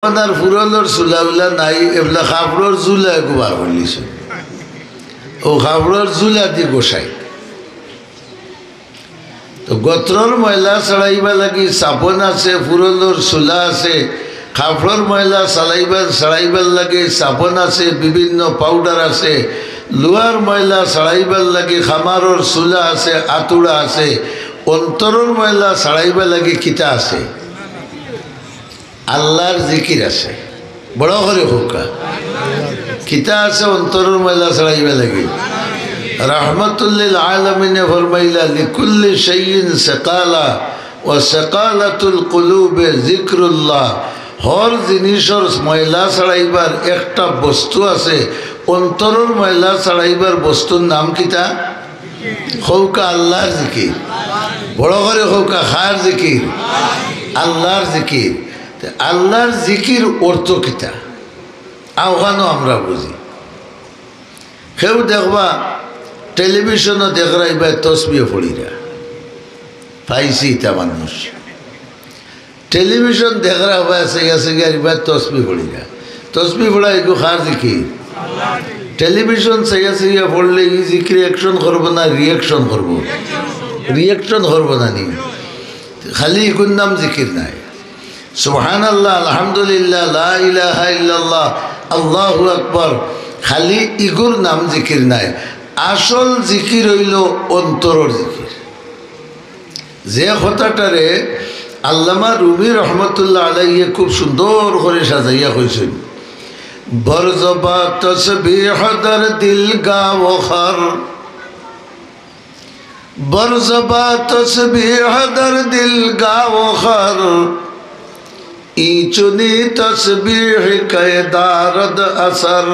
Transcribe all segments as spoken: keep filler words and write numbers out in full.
আপনার ফুরলর চুলা উলা নাই, এবলা কাপড়র ঝুলা এগু বার করলিছে। ও কাপড়র ঝুলা দি গোসাই। তো গতরর ময়লা ছাড়াইবার লাগি সাবন আছে, ফুরলর চুলা আছে, কাপড়র ময়লা ছাড়াইবার, ছাড়াইবার লাগি সাবন আছে, বিভিন্ন পাউডার আছে, লুয়ার ময়লা ছাড়াইবার লাগি খামারর চুলা আছে, আতুড়া আছে, অন্তরর ময়লা ছাড়াইবার লাগি কিতা আছে? আল্লাহর জিকির আছে। বড় করি কউক্কা। কিতা আছে অন্তরর ময়লা ছাড়াইবার লাগি? রাহমাতুল্লিল আলামিনে ফরমাইলা, "লিকুল্লি শাইইন সাকালা ওয়া সাকালাতুল কুলুবে যিকরুল্লাহ।" হর জিনিসর ময়লা ছাড়াইবার একটা বস্তু আছে, অন্তরর ময়লা ছাড়াইবার বস্তুর নাম কিতা? কউক্কা আল্লাহর জিকির। বড় করি কউক্কা, কার জিকির? আল্লাহর জিকির। তে আল্লাহর জিকির অর্থ কিতা? আওখানো আমরা বুঝি। কেউ দেখবা টেলিভিশনো দেখরা ইবায় তসবিহ পড়িরা, পাইছি ইতা মানুষ। টেলিভিশন দেখরা অবায় আছে গেছে গিয়া ইবায় তসবিহ পড়িরা। তসবিহ পড়া এগু কার জিকির? টেলিভিশন চাইয়া চাইয়া পড়লে ই জিকিরে অ্যাকশন করবো না রিয়াকশন করবো? রিয়াকশন করবো না নি? খালি ইগুর নাম জিকির নায়। সুবহানাল্লাহ, আলহামদুলিল্লাহ, লা ইলাহা ইল্লাল্লাহ, আল্লাহু আকবার, খালি ইগুর নাম জিকির নায়। আসল জিকির অইলো অন্তরর জিকির। যে কথাটারে আল্লামা রুমি রহমতুল্লাহ আলাইহি খুব সুন্দর করি সাজাইয়া কইছইন, "বরজবা তসবিহ দর দিল গাও খর, বরজবা তসবিহ দর দিল গাও খর, ইচুনি তসবিহ কে দারদ আসর।"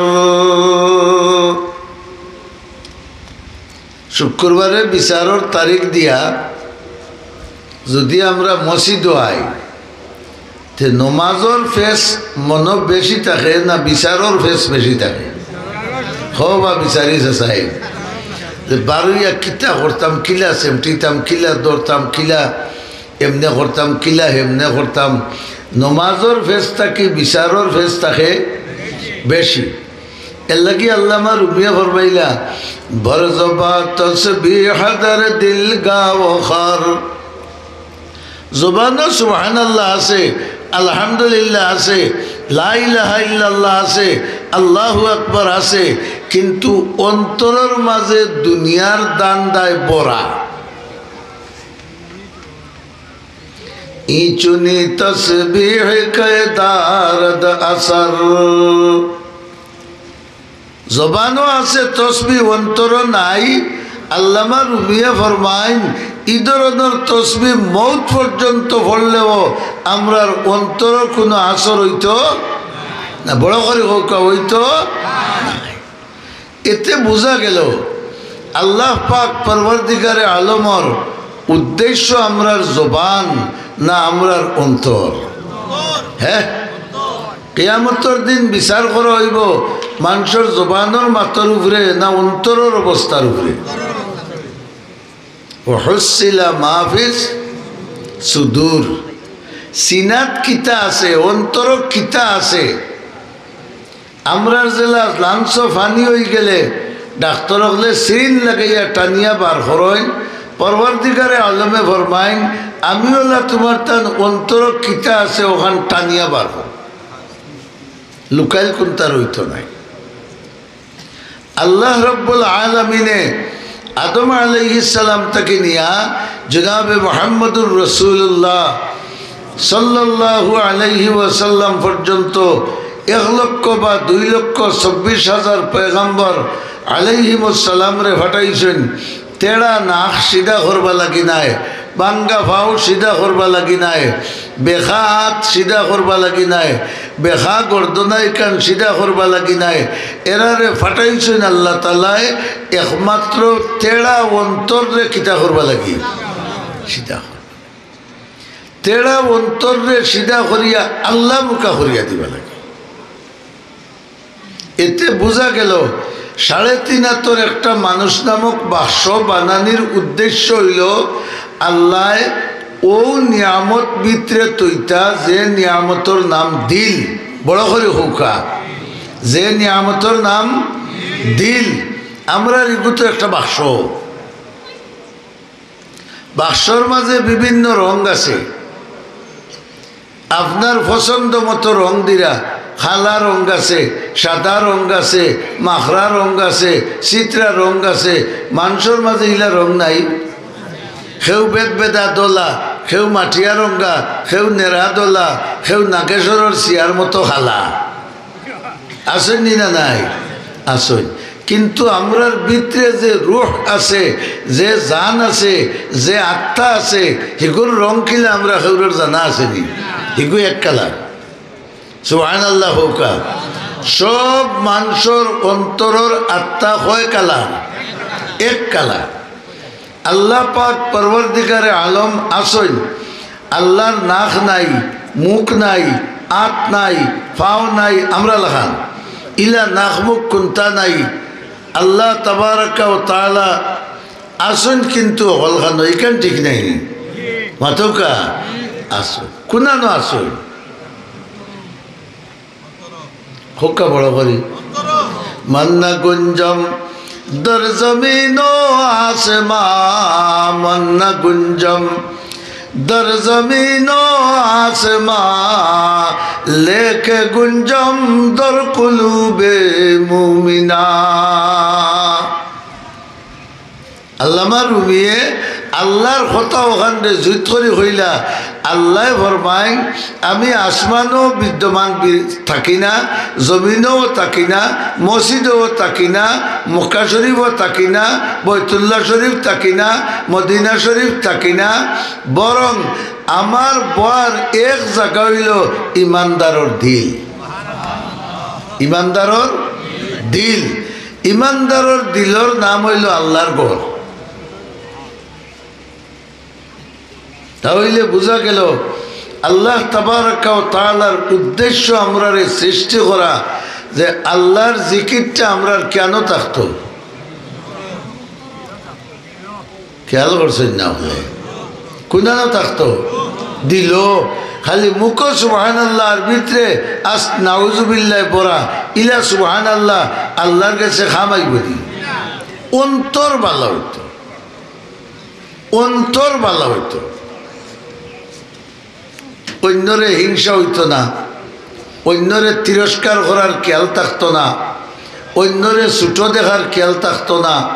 শুক্রবারে বিচারর তারিখ দিয়া যদি আমরা মসজিদো আই, তে নমাজর ফেস মনো বেশি থাকে না বিচারর ফেস বেশি থাকে? কও বা বিচারি চাচাই, যে বারইয়া কিতা করতাম, কিলা সেমটিতাম, কিলা ধরতাম, কিলা এমনে করতাম, কিলা হেমনে করতাম, নমাজর ফেস থাকি বিচারর ফেস থাকে বেশি। এরলাগি আল্লামা রুমিয়ে ফরমাইলা, "বরজবা তসবিহ দর দিল গাও খর।" জবানো সুবহানাল্লাহ আছে, আলহামদুলিল্লাহ আছে, লা ইলাহা ইল্লাল্লাহ আছে, আল্লাহু আকবার আছে, কিন্তু অন্তরর মাঝে দুনিয়ার ধান্দায় ভরা। ইচুনি তসবিহ কে দারদ আসর। জবানো আছে তসবিহ, অন্তরো নাই। আল্লামা রুমিয়ে ফরমাইন, ই ধরনর তসবিহ মউত পর্যন্ত পড়লেও আমরার অন্তরো কুনু আসর অইতো না। বড় করি কউক্কা, অইতো না। এতে বুঝা গেল আল্লাহ পাক পরওয়ারদিগারে আলমর উদ্দেশ্য আমরার জবান না আমরার অন্তর? হ্যাঁ, কিয়ামতর দিন বিচার করা অইবো মানষর জবানর মাতর উপরে না অন্তরর অবস্থার উপরে? ওয়া হুসিলা মা ফিস সুদুর, সিনাত কিতা আছে, অন্তরো কিতা আছে, আমরার যেলা লাংসো ফানি অইগেলে ডাক্তর অকলে সিরিঞ্জ লাগাইয়া টানিয়া বার করইন। পরওয়ারদিগারে আলমে ফরমাইন, আমি অলা তুমার তান অন্তরো কিতা আছে অখান টানিয়া বার করমু। লুকাইল কুন্তা রইতো নায়। আল্লাহ রব্বুল আলামিনে আদম আলাইহিস সালাম থাকি নিয়া জনাবে মুহাম্মদুর রাসূলুল্লাহ সাল্লাল্লাহু আলাইহি ওয়াসাল্লাম পর্যন্ত এক লক্ষ বা দুই লক্ষ চব্বিশ হাজার পয়গাম্বর আলাইহিমুস সালামরে পাঠাইছইন। তেড়া নাক সিধা করবা লাগি নায়, ভাঙ্গা পাও সিধা করবা লাগি নায়, বেকা আত সিধা করবা লাগি নায়, বেকা গর্দনাইকান সিধা করবা লাগি নায়। এরারে পাঠাইছইন আল্লাহ তাআলায় একমাত্র তেড়া অন্তররে কিতা করবা লাগি? সিধা করবা। তেড়া অন্তররে সিধা করিয়া আল্লাহ মুখা করিয়া দিবা লাগি। এতে বুঝা গেল, সাড়ে তিন আতর একটা মানুষ নামক বাক্স বানানির উদ্দেশ্য অইলো আল্লায় অউ নিয়ামত ভিতরে থইতা, যে নিয়ামতর নাম দিল। বড় করি কউক্কা, যে নিয়ামতর নাম দিল। আমরার ইগু তো একটা বাক্স, বাক্সর মাঝে বিভিন্ন রং আছে। আপনার পছন্দ মতো রং দিরা, কালা রং আছে, সাদা রং আছে, মাখরা রং আছে, চিত্রা রং আছে। মানষর মাঝে ইলা রং নাই? কেউ বেদবেদা দলা, কেউ মাটিয়া রঙ্গা, কেউ নেড়া দলা, কেউ নাগেশ্বরর চিয়ার মতো কালা। আছইন নি না নাই? আছইন। কিন্তু আমরার ভিতরে যে রুহ আছে, যে জান আছে, যে আত্মা আছে, হিগুর রং কিলা আমরা কেউরর জানা আছে নি? হিগু এক কালার। সুবহানাল্লাহ কউক্কা। সব মানষর অন্তরর আত্মা কয় কালার? এক কালার। আল্লাহ পাক পরওয়ারদিগারে আলম আছইন। আল্লাহর নাক নাই, মুখ নাই, আত নাই, পাও নাই, আমরা লাখান। ইলা নাক মুখ কুন্তা নাই। আল্লাহ তাবারাকা ওয়া তাআলা আছইন, কিন্তু হকলখানো ইখান ঠিক নাই নি? মাতউক্কা, আছইন। কুনানো আছইন? কউক্কা বড় করি। من نہ گنجم در زمین و آسماں، من نہ گنجم در زمین و آسماں، لیکن گنجم در قلوب مومناں۔ আল্লামা রুমিয়ে আল্লাহর কথা অখানরে জুইত করি কইলা, আল্লায় ফরমাইন, "আমি আসমানো বিদ্যমান বি-, থাকি না, জমিনো থাকি না, মসজিদো থাকি না, মক্কা শরীফো থাকি না, বৈতুল্লাহ শরীফ থাকি না, মদিনা শরীফ থাকি না, বরং আমার বওয়ার এক জাগা অইলো ইমানদারর দিল।" ইমানদারর দিল। ইমানদারর দিলর নাম অইলো আল্লাহর ঘর। তা অইলে বুঝা গেল, আল্লাহ তাবারাকা ওয়া তাআলার উদ্দেশ্য আমরারে সৃষ্টি করা, যে আল্লাহর জিকিরটা আমরার কেনো থাকতো? খেয়াল করছইন না আপনে? কুনানো থাকতো? দিলো। খালি মুখো সুবহানাল্লাহর ভিতরে আস-, নাউজুবিল্লাহ পড়া, ইলা সুবহানাল্লাহ আল্লাহর গেছে কাম আইবো নি? অন্তর ভালা অইতো, অন্তর ভালা অইতো। অইন্যরে হিংসা অইতো না, অইন্যরে তিরস্কার করার খেয়াল থাকতো না, অইন্যরে ছোট দেখার খেয়াল থাকতো না।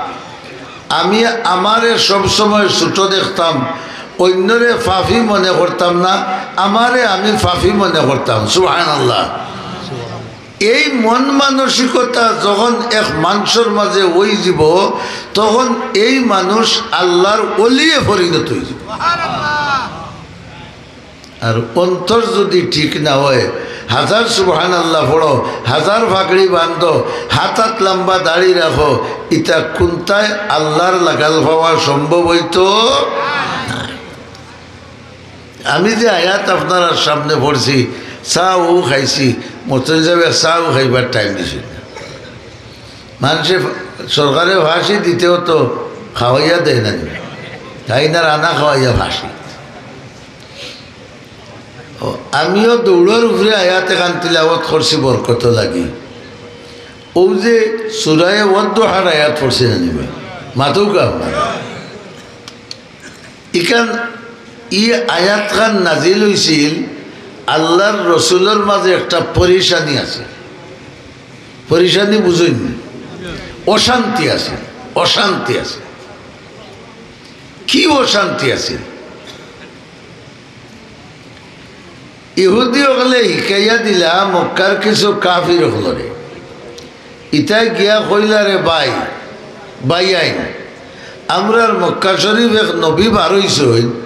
আমি আমারে সবসময় ছোট দেখতাম, অইন্যরে পাপী মনে করতাম না, আমারে আমি পাপী মনে করতাম। সুবহানাল্লাহ। এই মন মানসিকতা যখন এক মানষর মাঝে অইযিবো, তখন এই মানুষ আল্লাহর ওলিয়ে পরিণত অইযিবো। আর অন্তর যদি ঠিক না অয়, হাজার সুবহানাল্লাহ পড়ো, হাজার পাগড়ি বান্ধো, হাত আত লম্বা দাড়ি রাখো, ইতা কুন্তায় আল্লাহর লাগাল পাওয়া সম্ভব অইতো নায়। আমি যে আয়াত আপনারার সামনে পড়ছি, চা ও খাইছি, মতন হিসাবে চা ও খাইবার টাইম দিছি না। মানষে ফা-, সরকারে ফাঁসি দিতেও তো খাওয়াইয়া দেয় না নি? তাই না, রানা খাওয়াইয়া ফাঁসি। ও, আমিও দৌড়র উপরে আয়াত এখান তিলাওয়াত করছি বরকত লাগি। ও যে সূরায়ে ওয়াদ্দুহার আয়াত পড়ছি না নি বা? মাতউক্কা আপনারা। ইখান, ই আয়াতখান নাজিল অইছিল, আল্লাহর রসুলর মাঝে একটা পরেশানি আছে। পরেশানি বুঝইন নি? অশান্তি আছে, অশান্তি আছে। কি অশান্তি আছে? ইহুদি অকলে হিকাইয়া দিলা মক্কার কিছু কাফির অকলরে। ইতায় গিয়া কইলা, "রে ভাই, ভাইয়াইন, আমরার মক্কা শরীফ এক নবী বার অইছইন,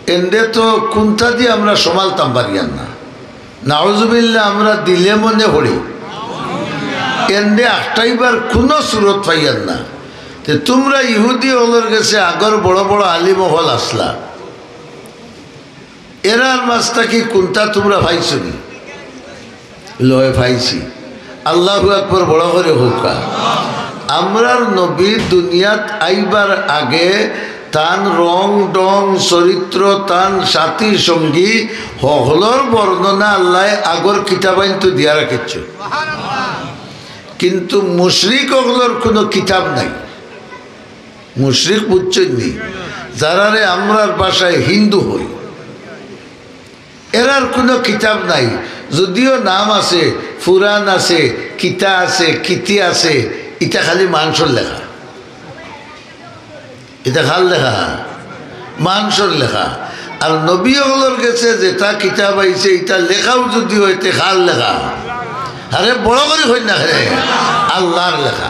এনরে তো কুন্তা দি আমরা সমালতাম পারিয়ার না। নাউজুবিল্লাহ, আমরা দিলে মনে করি, এনরে আটকাইবার কুনু সুরত পাইয়ার না। তে তুমরা ইহুদি অকলর গেছে আগর বড় বড় আলিম অকল আছলা।" এরার মাঝ থাকি কুন্তা তুমরা পাইছো নি? লয় পাইছি। আল্লাহু আকবার, বড় করি কউক্কা। আমরার নবী দুনিয়াত আইবার আগে তান রং ঢং, চরিত্র, তান সাথী সঙ্গী হকলর বর্ণনা আল্লায় আগর কিতাবাইনতো দিয়া রাখিছইন। কিন্তু মুশরিক হকলর কুনু কিতাব নাই। মুশরিক বুঝছইন নি? যারারে আমরার ভাষায় হিন্দু কই, এরার কুনু কিতাব নাই। যদিও নাম আছে, ফুরান আছে, কিতা আছে, কিতি আছে, ইতা খালি মানষর লেখা। ইতা কার লেখা? মানষর লেখা। আর নবী অকলর গেছে যেতা কিতাব আইছে, ইতা লেখাও যুদি অয়, তে কার লেখা? আরে বড় করি কইন না কেনে? আল্লার লেখা।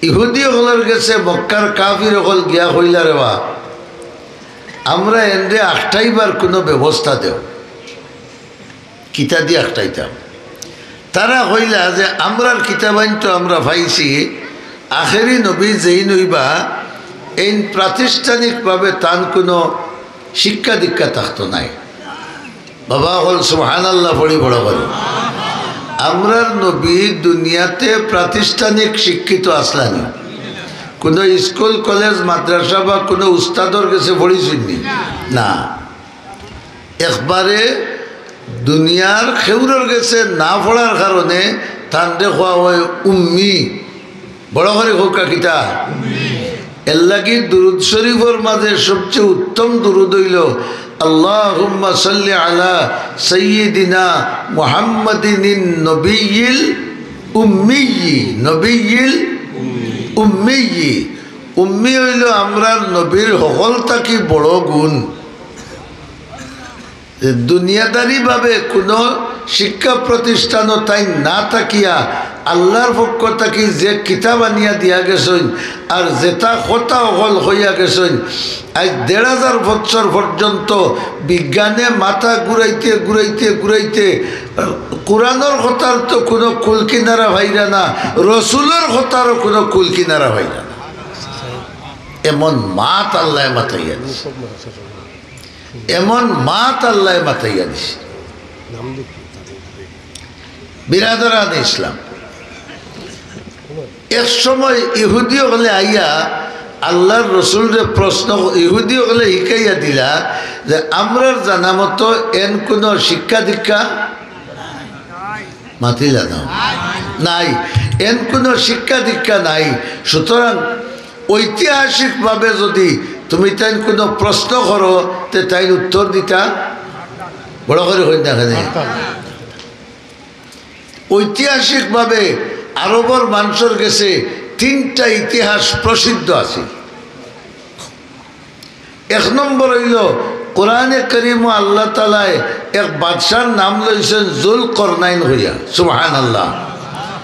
ইহুদি অকলর গেছে মক্কার কাফির অকল গিয়া কইলা, "রে বা, আমরা এনরে আটকাইবার কুনু ব্যবস্থা দেও।" কিতা দি আটকাইতাম? তারা কইলা যে, "আমরার কিতাবাইনতো আমরা পাইছি, আখেরি নবী যেইন অইবা, এইন প্রাতিষ্ঠানিকভাবে তান কুনু শিক্ষা দীক্ষা থাকতো নায়।" বাবা অকল সুবহানাল্লাহ পড়ি বড় করি। আমরার নবী দুনিয়াতে প্রাতিষ্ঠানিক শিক্ষিত আছলা নি? কুনু স্কুল, কলেজ, মাদ্রাসা বা কুনু উস্তাদর গেছে পড়ছইন নি? না। একবারে দুনিয়ার কেউরর গেছে না পড়ার কারণে তানরে কওয়া অয় উম্মি। বড় করি কউক্কা কিতা? এরলাগি দুরুদ শরিফর মাজে সবচে উত্তম দুরুদ অইলো, "আল্লাহুম্মা সাল্লি আলা সাইয়্যিদিনা মুহাম্মাদিনিন নবিয়্যিল উম্মিয়্যি।" নবিয়্যিল উম্মিয়্যি। উম্মি অইলো আমরার নবীর হকল থাকি বড় গুণ। যে দুনিয়াদারিভাবে কুনু শিক্ষা প্রতিষ্ঠানও তাইন না থাকিয়া আল্লার পক্ষ থাকি যে কিতাব আনিয়া দিয়া গেছইন, আর যেতা কথা অকল কইয়া গেছইন, আইজ দেড় হাজার বছর পর্যন্ত বিজ্ঞানে মাথা ঘুরাইতে, ঘুরাইতে, ঘুরাইতে কুরআনর কথার তো কুনু কুল কিনারা পাইরা না, রসুলর কথারও কুনু কুল কিনারা পাইরা না। এমন মাত আল্লায় মাতাইয়া দিছে। এমন মাত আল্লায় মাতাইয়া দিছে। বিরাদরানে ইসলাম, এক সময় ইহুদি অকলে আইয়া আল্লার রসুলরে প্রশ্ন, ইহুদি অকলে হিকাইয়া দিলা যে, "আমরার জানা মতো এন কুনু শিক্ষা দীক্ষা," মাতিলা না, "নাই, এন কুনু শিক্ষা দীক্ষা নাই।" সুতরাং ঐতিহাসিকভাবে যুদি তুমি তাইন কুনু প্রশ্ন করো, তে তাইন উত্তর দিতা, বড় করি কইন না কেনে? ঐতিহাসিকভাবে আরবর মানষর গেছে তিনটা ইতিহাস প্রসিদ্ধ আছে। এক নম্বর অইলো, কোরআনে করিমো আল্লাহ তাআলায় এক বাদশার নাম লইছইন জুলকরনাইন কইয়া। সুবহানাল্লাহ।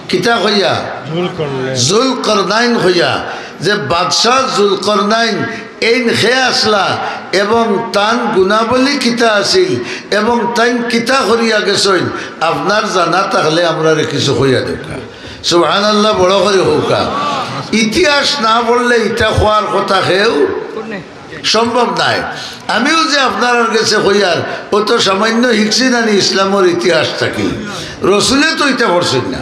কিতা কইয়া? জুলকরনাইন। জুলকরনাইন কইয়া। যে বাদশা জুলকরনাইন এইন কে আছলা এবং তান গুণাবলী কিতা আছিল এবং তাইন কিতা করিয়া গেছইন, আপনার জানা থাকলে আমরারে কিছু কইয়া দেউক্কা। সুবহানাল্লাহ, বড় করি কউক্কা। ইতিহাস না পড়লে ইতা কওয়ার কথা কেউ সম্ভব নায়। আমিও যে আপনারার গেছে কইয়ার, অউ তো সামান্য হিকছি নানি ইসলামর ইতিহাস থাকি, রসুলে তো ইতা পড়ছইন না।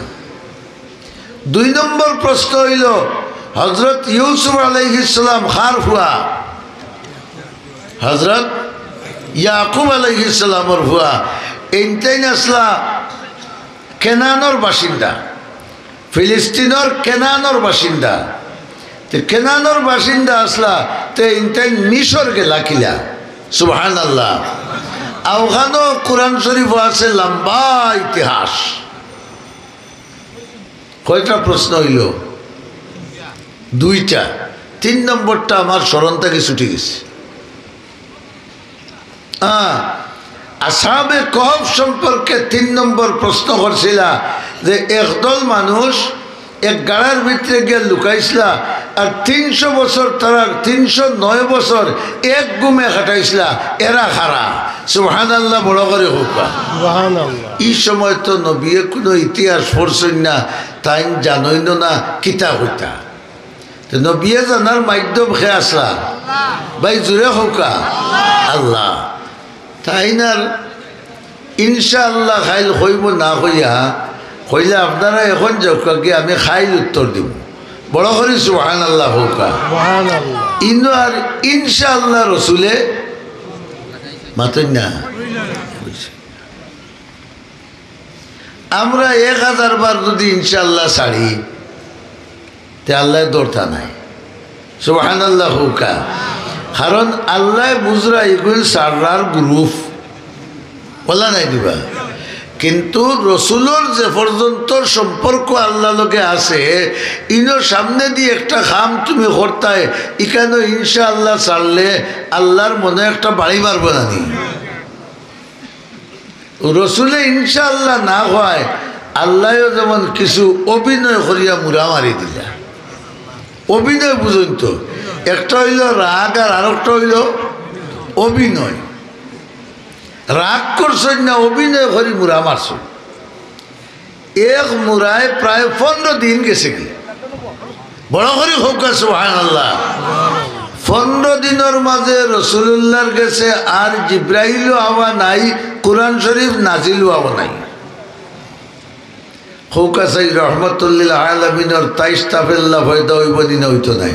দুই নম্বর প্রশ্ন অইলো, হজরত ইউসুফ আলাইহিস সালাম কার ফুয়া? হজরত ইয়াকুব আলাইহিস সালামর ফুয়া। এইন তাইন আছলা কেনানর বাসিন্দা, ফিলিস্তিনর কেনানর বাসিন্দা। তে কেনানর বাসিন্দা আছলা, তে এইন তাইন মিশর গেলা কিলা? সুবহানাল্লাহ। অউখানো কোরআন শরিফো আছে লম্বা ইতিহাস। কয়টা প্রশ্ন অইলো? দুইটা। তিন নম্বরটা আমার স্মরণ থাকি ছুটি গেছে। আ, আসহাবে কহফ সম্পর্কে তিন নম্বর প্রশ্ন করছিলা যে একদল মানুষ এক গাড়ার ভিতরে গিয়া লুকাইছলা, আর তিনশো বছর তারা, তিনশো নয় বছর এক ঘুমে কাটাইছলা, এরা কারা? সুবহানাল্লাহ, বড় করি কউক্কা। সুবহানাল্লাহ। ই সময় তো নবিয়ে কুনু ইতিহাস পড়ছইন না, তাইন জানইনও না কিতা কইতা। তে নবিয়ে জানার মাধ্যম কে আছলা? ভাই জুরে কউক্কা, আল্লাহ। তাইন আর ইনশাআল্লাহ কাইল কইমু না কইয়া, কইলে আপনারা এখন যাউক্কা গিয়া, আমি কাইল উত্তর দিমু। বড় করি সুবহানাল্লাহ কউক্কা। সুবহানাল্লাহ। ইনো আর ইনশাআল্লাহ রসুলে মাতইন না। আমরা এক হাজার বার যুদি ইনশাআল্লাহ ছাড়ি, তে আল্লায় ধরতা নায়। সুবহানাল্লাহ কউক্কা। কারণ আল্লায় বুঝরা ইগুইন ছাড়রার group। বলা নাই দিবা। কিন্তু রসুলর যে পর্যন্ত সম্পর্ক আল্লাহ লগে আছে, ইনো সামনেদি একটা কাম তুমি করতায়, ইখানো ইনশাআল্লাহ ছাড়লে আল্লাহর মনো একটা বাড়ি মারবো না নি? রসুলে ইনশাআল্লাহ না কওয়ায়, আল্লায়ও যেমন কিছু অভিনয় করিয়া মুরা মারি দিলা। অভিনয় বুঝইন তো, একটা অইলো রাগ আর আরোকটা অইলো অভিনয়। রাগ করছইন না, অভিনয় করি মুরা মারছইন। এক মুরায় প্রায় পনরো দিন গেছেগি। বড় করি কউক্কা সুবহানাল্লাহ। পনরো দিনর মাঝে রসুলুল্লাহর গেছে আর জিব্রাইলও আওয়া নাই, কোরআন শরীফ নাজিলও আওয়া নাই। কউক্কা চাই রহমতুল্লিল আলামিনর তাইশ তাফেল্লা পয়দা অইবো নি না অইতো নায়?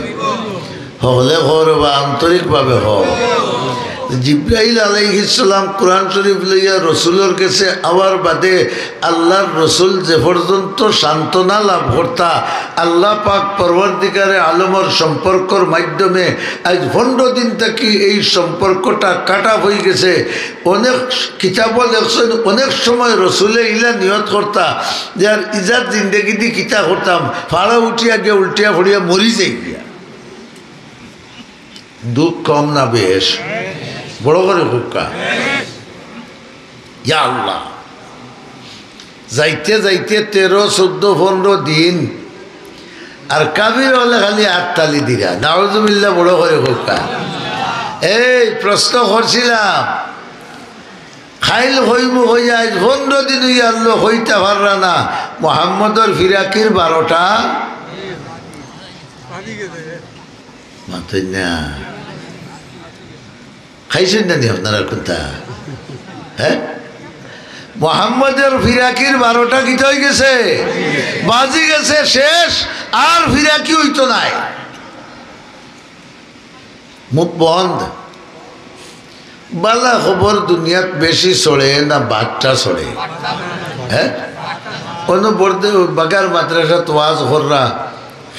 হকলে কও রে বা, আন্তরিকভাবে কও। জিব্রাইল আলাইহিস সালাম কোরআন শরীফ লইয়া রসুলর গেছে আওয়ার বাদে আল্লাহর রসুল যে পর্যন্ত সান্ত্বনা লাভ করতা, আল্লাহ পাক পরওয়ারদিগারে আলমর সম্পর্কর মাধ্যমে আইজ পনরো দিন থাকি এই সম্পর্কটা কাটা অইগেছে। অনেক কিতাবো লেখছইন, অনেক সময় রসুলে ইলা নিয়ত করতা যে আর ইজাত জিন্দেগিদি কিতা করতাম, ফাড়া উঠিয়া গিয়া উল্টিয়া পড়িয়া মরি যাই গিয়া। দুঃখ কম না বেশ? বড় করি কউক্কা। ইয়া আল্লাহ, যাইতে যাইতে তেরো, চৌদ্দ, পনরো দিন, আর কাফির অকলে খালি আততালি দিরা। নাউজুবিল্লাহ, বড় করি কউক্কা। এই প্রশ্ন করছিলাম, কাইল কইমু কইয়া আইজ পনরো দিন অইয়া আল্লাহ কইতা পাররা না, মোহাম্মদর ফিরাকির বারোটা মাতইন না। খাইছইন না নি আপনারা কুন্তা? হ্যাঁ? মোহাম্মদর ফিরাকির বারোটা কিতা অইগেছে? বাজি গেছে, শেষ। আর ফিরাকি অইতো নায়, মুখ বন্ধ। বালা খবর দুনিয়াত বেশি ছড়ে না বাট্টা ছড়ে? হ্যাঁ? অনো বড়দে-, বাগার মাদ্রাসাত ওয়াজ কররা,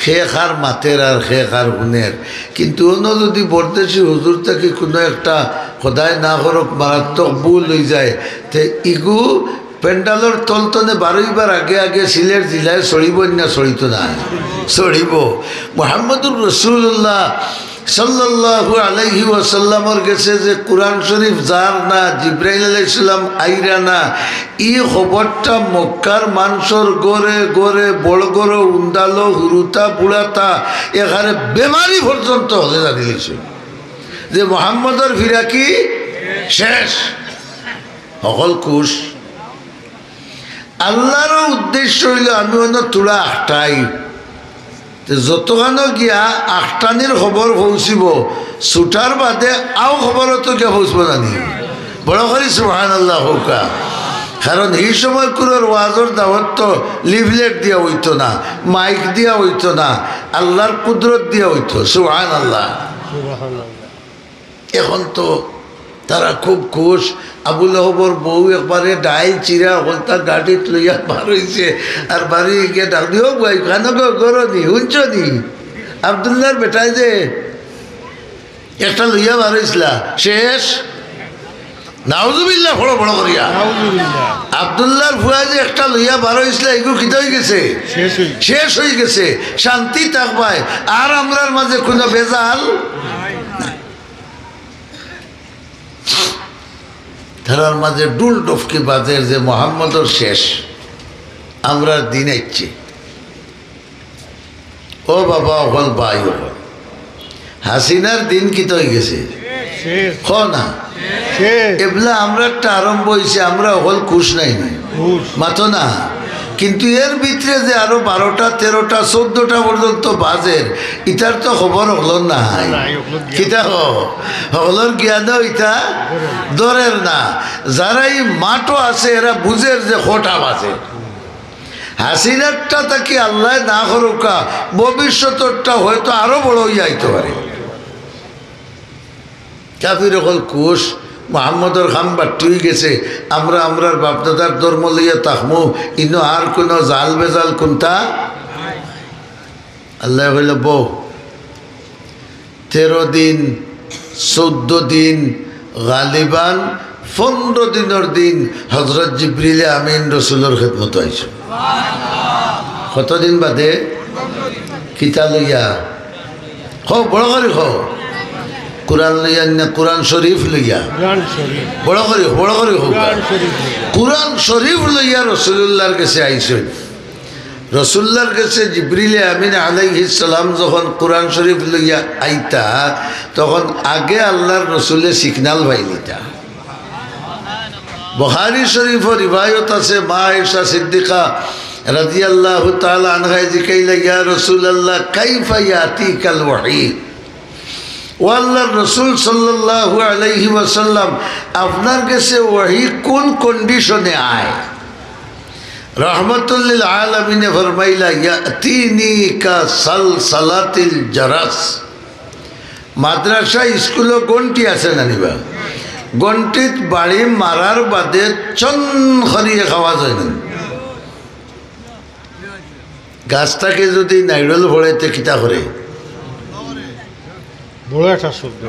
কে কার মাতের আর কে কার হুনের। কিন্তু অনো যুদি বরদেশি হুজুর থাকি কুনু একটা, খোদায় না করউক, মারাত্মক ভুল অইযায়, তে ইগু প্যান্ডালর তলতনে বারইবার আগে আগে সিলেট জিলায় ছড়িবো না ছড়িতো নায়? ছড়িবো। মুহাম্মদুর রাসূলুল্লাহ সাল্লাল্লাহু আলাইহি ওয়াসাল্লামর গেছে যে কুরআন শরীফ যার না, জিব্রাইল আলাইহিস সালাম আইরা না, ই খবরটা মক্কার মানষর ঘরে ঘরে, বড় ঘরো, উন্দালো, হুরুতা, বুড়াতা, এখানে বেমারি পর্যন্ত হকলে জানিলিছে যে মোহাম্মদর ফিরাকি শেষ। হকল খুশ। আল্লাহরও উদ্দেশ্য অইলো আমি অনো থুড়া আখটাই। তে যতখানো গিয়া আখটানির খবর পৌঁছিবো, ছুটার বাদে আও খবরও তো গিয়া পৌঁছবো না নি? বড় করি সুবহানাল্লাহ কউক্কা। কারণ হি সময় কুরর ওয়াজর দাওয়াত তো লিফলেট দিয়া অইতো না, মাইক দিয়া অইতো না, আল্লাহর কুদরত দিয়া অইতো। সুবহানাল্লাহ। সুবহানাল্লাহ। এখন তো তারা খুব খুশ। আবু লহবর বউ একবারে ডাইল চিরা হকলতা গাড়িত লইয়া বার অইছে, আর বাড়ি গিয়া ডাক দি, "ও ভাই, খানো গো, গরো নি, হুনছো নি? আব্দুল্লাহর বেটায় যে একটা লইয়া বার অইছলা, শেষ।" নাউজুবিল্লাহ, বড় বড় করিয়া। নাউজুবিল্লাহ। আব্দুল্লাহর ফুয়া যে একটা লইয়া বার অইছলা, ইগু কিতা অইগেছে? শেষ অইগেছে। শেষ অইগেছে। শান্তি থাকবায়। আর আমরার মাঝে কুনু বেজাল নাই। তারার মাঝে ডুল ডফকি বাজের যে মোহাম্মদর শেষ, আমরার দিন আইছে। ও বাবা, অকল ভাই অকল, হাসিনার দিন কিতা অইগেছে? শেষ। ক না। শেষ। এবলা আমরারটা আরম্ভ অইছে, আমরা অকল খুশ নায় নি? খুশ। মাতো না। কিন্তু এর ভিতরে যে আরো বারোটা, তেরোটা, চৌদ্দটা পর্যন্ত বাজের, ইতার তো খবর হকলর নাই। নাই, হকলর জ্ঞান। কিতা হ? হকলর জ্ঞানও ইতা ধরের না। যারা ই মাঠো আছে, এরা বুঝের যে কটা বাজে। হাসিনারটা থাকি আল্লায় না করউক্কা, ভবিষ্যতরটা হয়তো আরো বড় অইয়া আইতো পারে। কাফির অকল খুশ, মোহাম্মদর কাম বাট্টি অইগেছে, আমরা আমরার বাপদাদার ধর্ম লইয়া থাকমু, ইনো আর কুনু জাল বেজাল কুন্তা? আল্লায় কইলা, বও, তেরো দিন, চৌদ্দ দিন, গালিবান পনরো দিনর দিন হজরত জিবরিলে আমিন রসুলর খেদমতো আইছইন। কতদিন বাদে? কিতা লইয়া? কও, বড় করি কও। কুরআন লইয়া না, কুরআন শরীফ লইয়া? কুরআন শরীফ। বড় করি, বড় করি কও। কুরআন শরীফ লইয়া। কুরআন শরীফ লইয়া রসুলুল্লাহর গেছে আইছইন। রসুলুল্লাহর গেছে জিবরিলে আমিন আলাইহিস সালাম যখন কুরআন শরীফ লইয়া আইতা, তখন আগে আল্লাহর রসুলে signal পাইলিতা। বুখারী শরীফো রিওয়ায়াত আছে, মা আয়েশা সিদ্দিকা রাদিয়াল্লাহু তাআলা আনহায় জিকাইলা, ইয়া রাসূলুল্লাহ, কাইফা ইয়াতিকাল ওয়াহী? ও আল্লাহর রসুল সাল্লাল্লাহু আলাইহি ওয়াসাল্লাম, আপনার গেছে ওয়াহী কোন condition-এ আয়? রহমতুল্লিল আলামিনে ফরমাইলা, ইয়াতিনি কা সালসালাতিল জারাস। মাদ্রাসা স্কুলো ঘন্টি আছে না নি বা? ঘন্টিত বাড়ি মারার বাদে চন করি এক আওয়াজ অয় না? গাছ থাকি যদি নাইড়ল পড়ে, তে কিতা করে? বড় একটা শব্দ।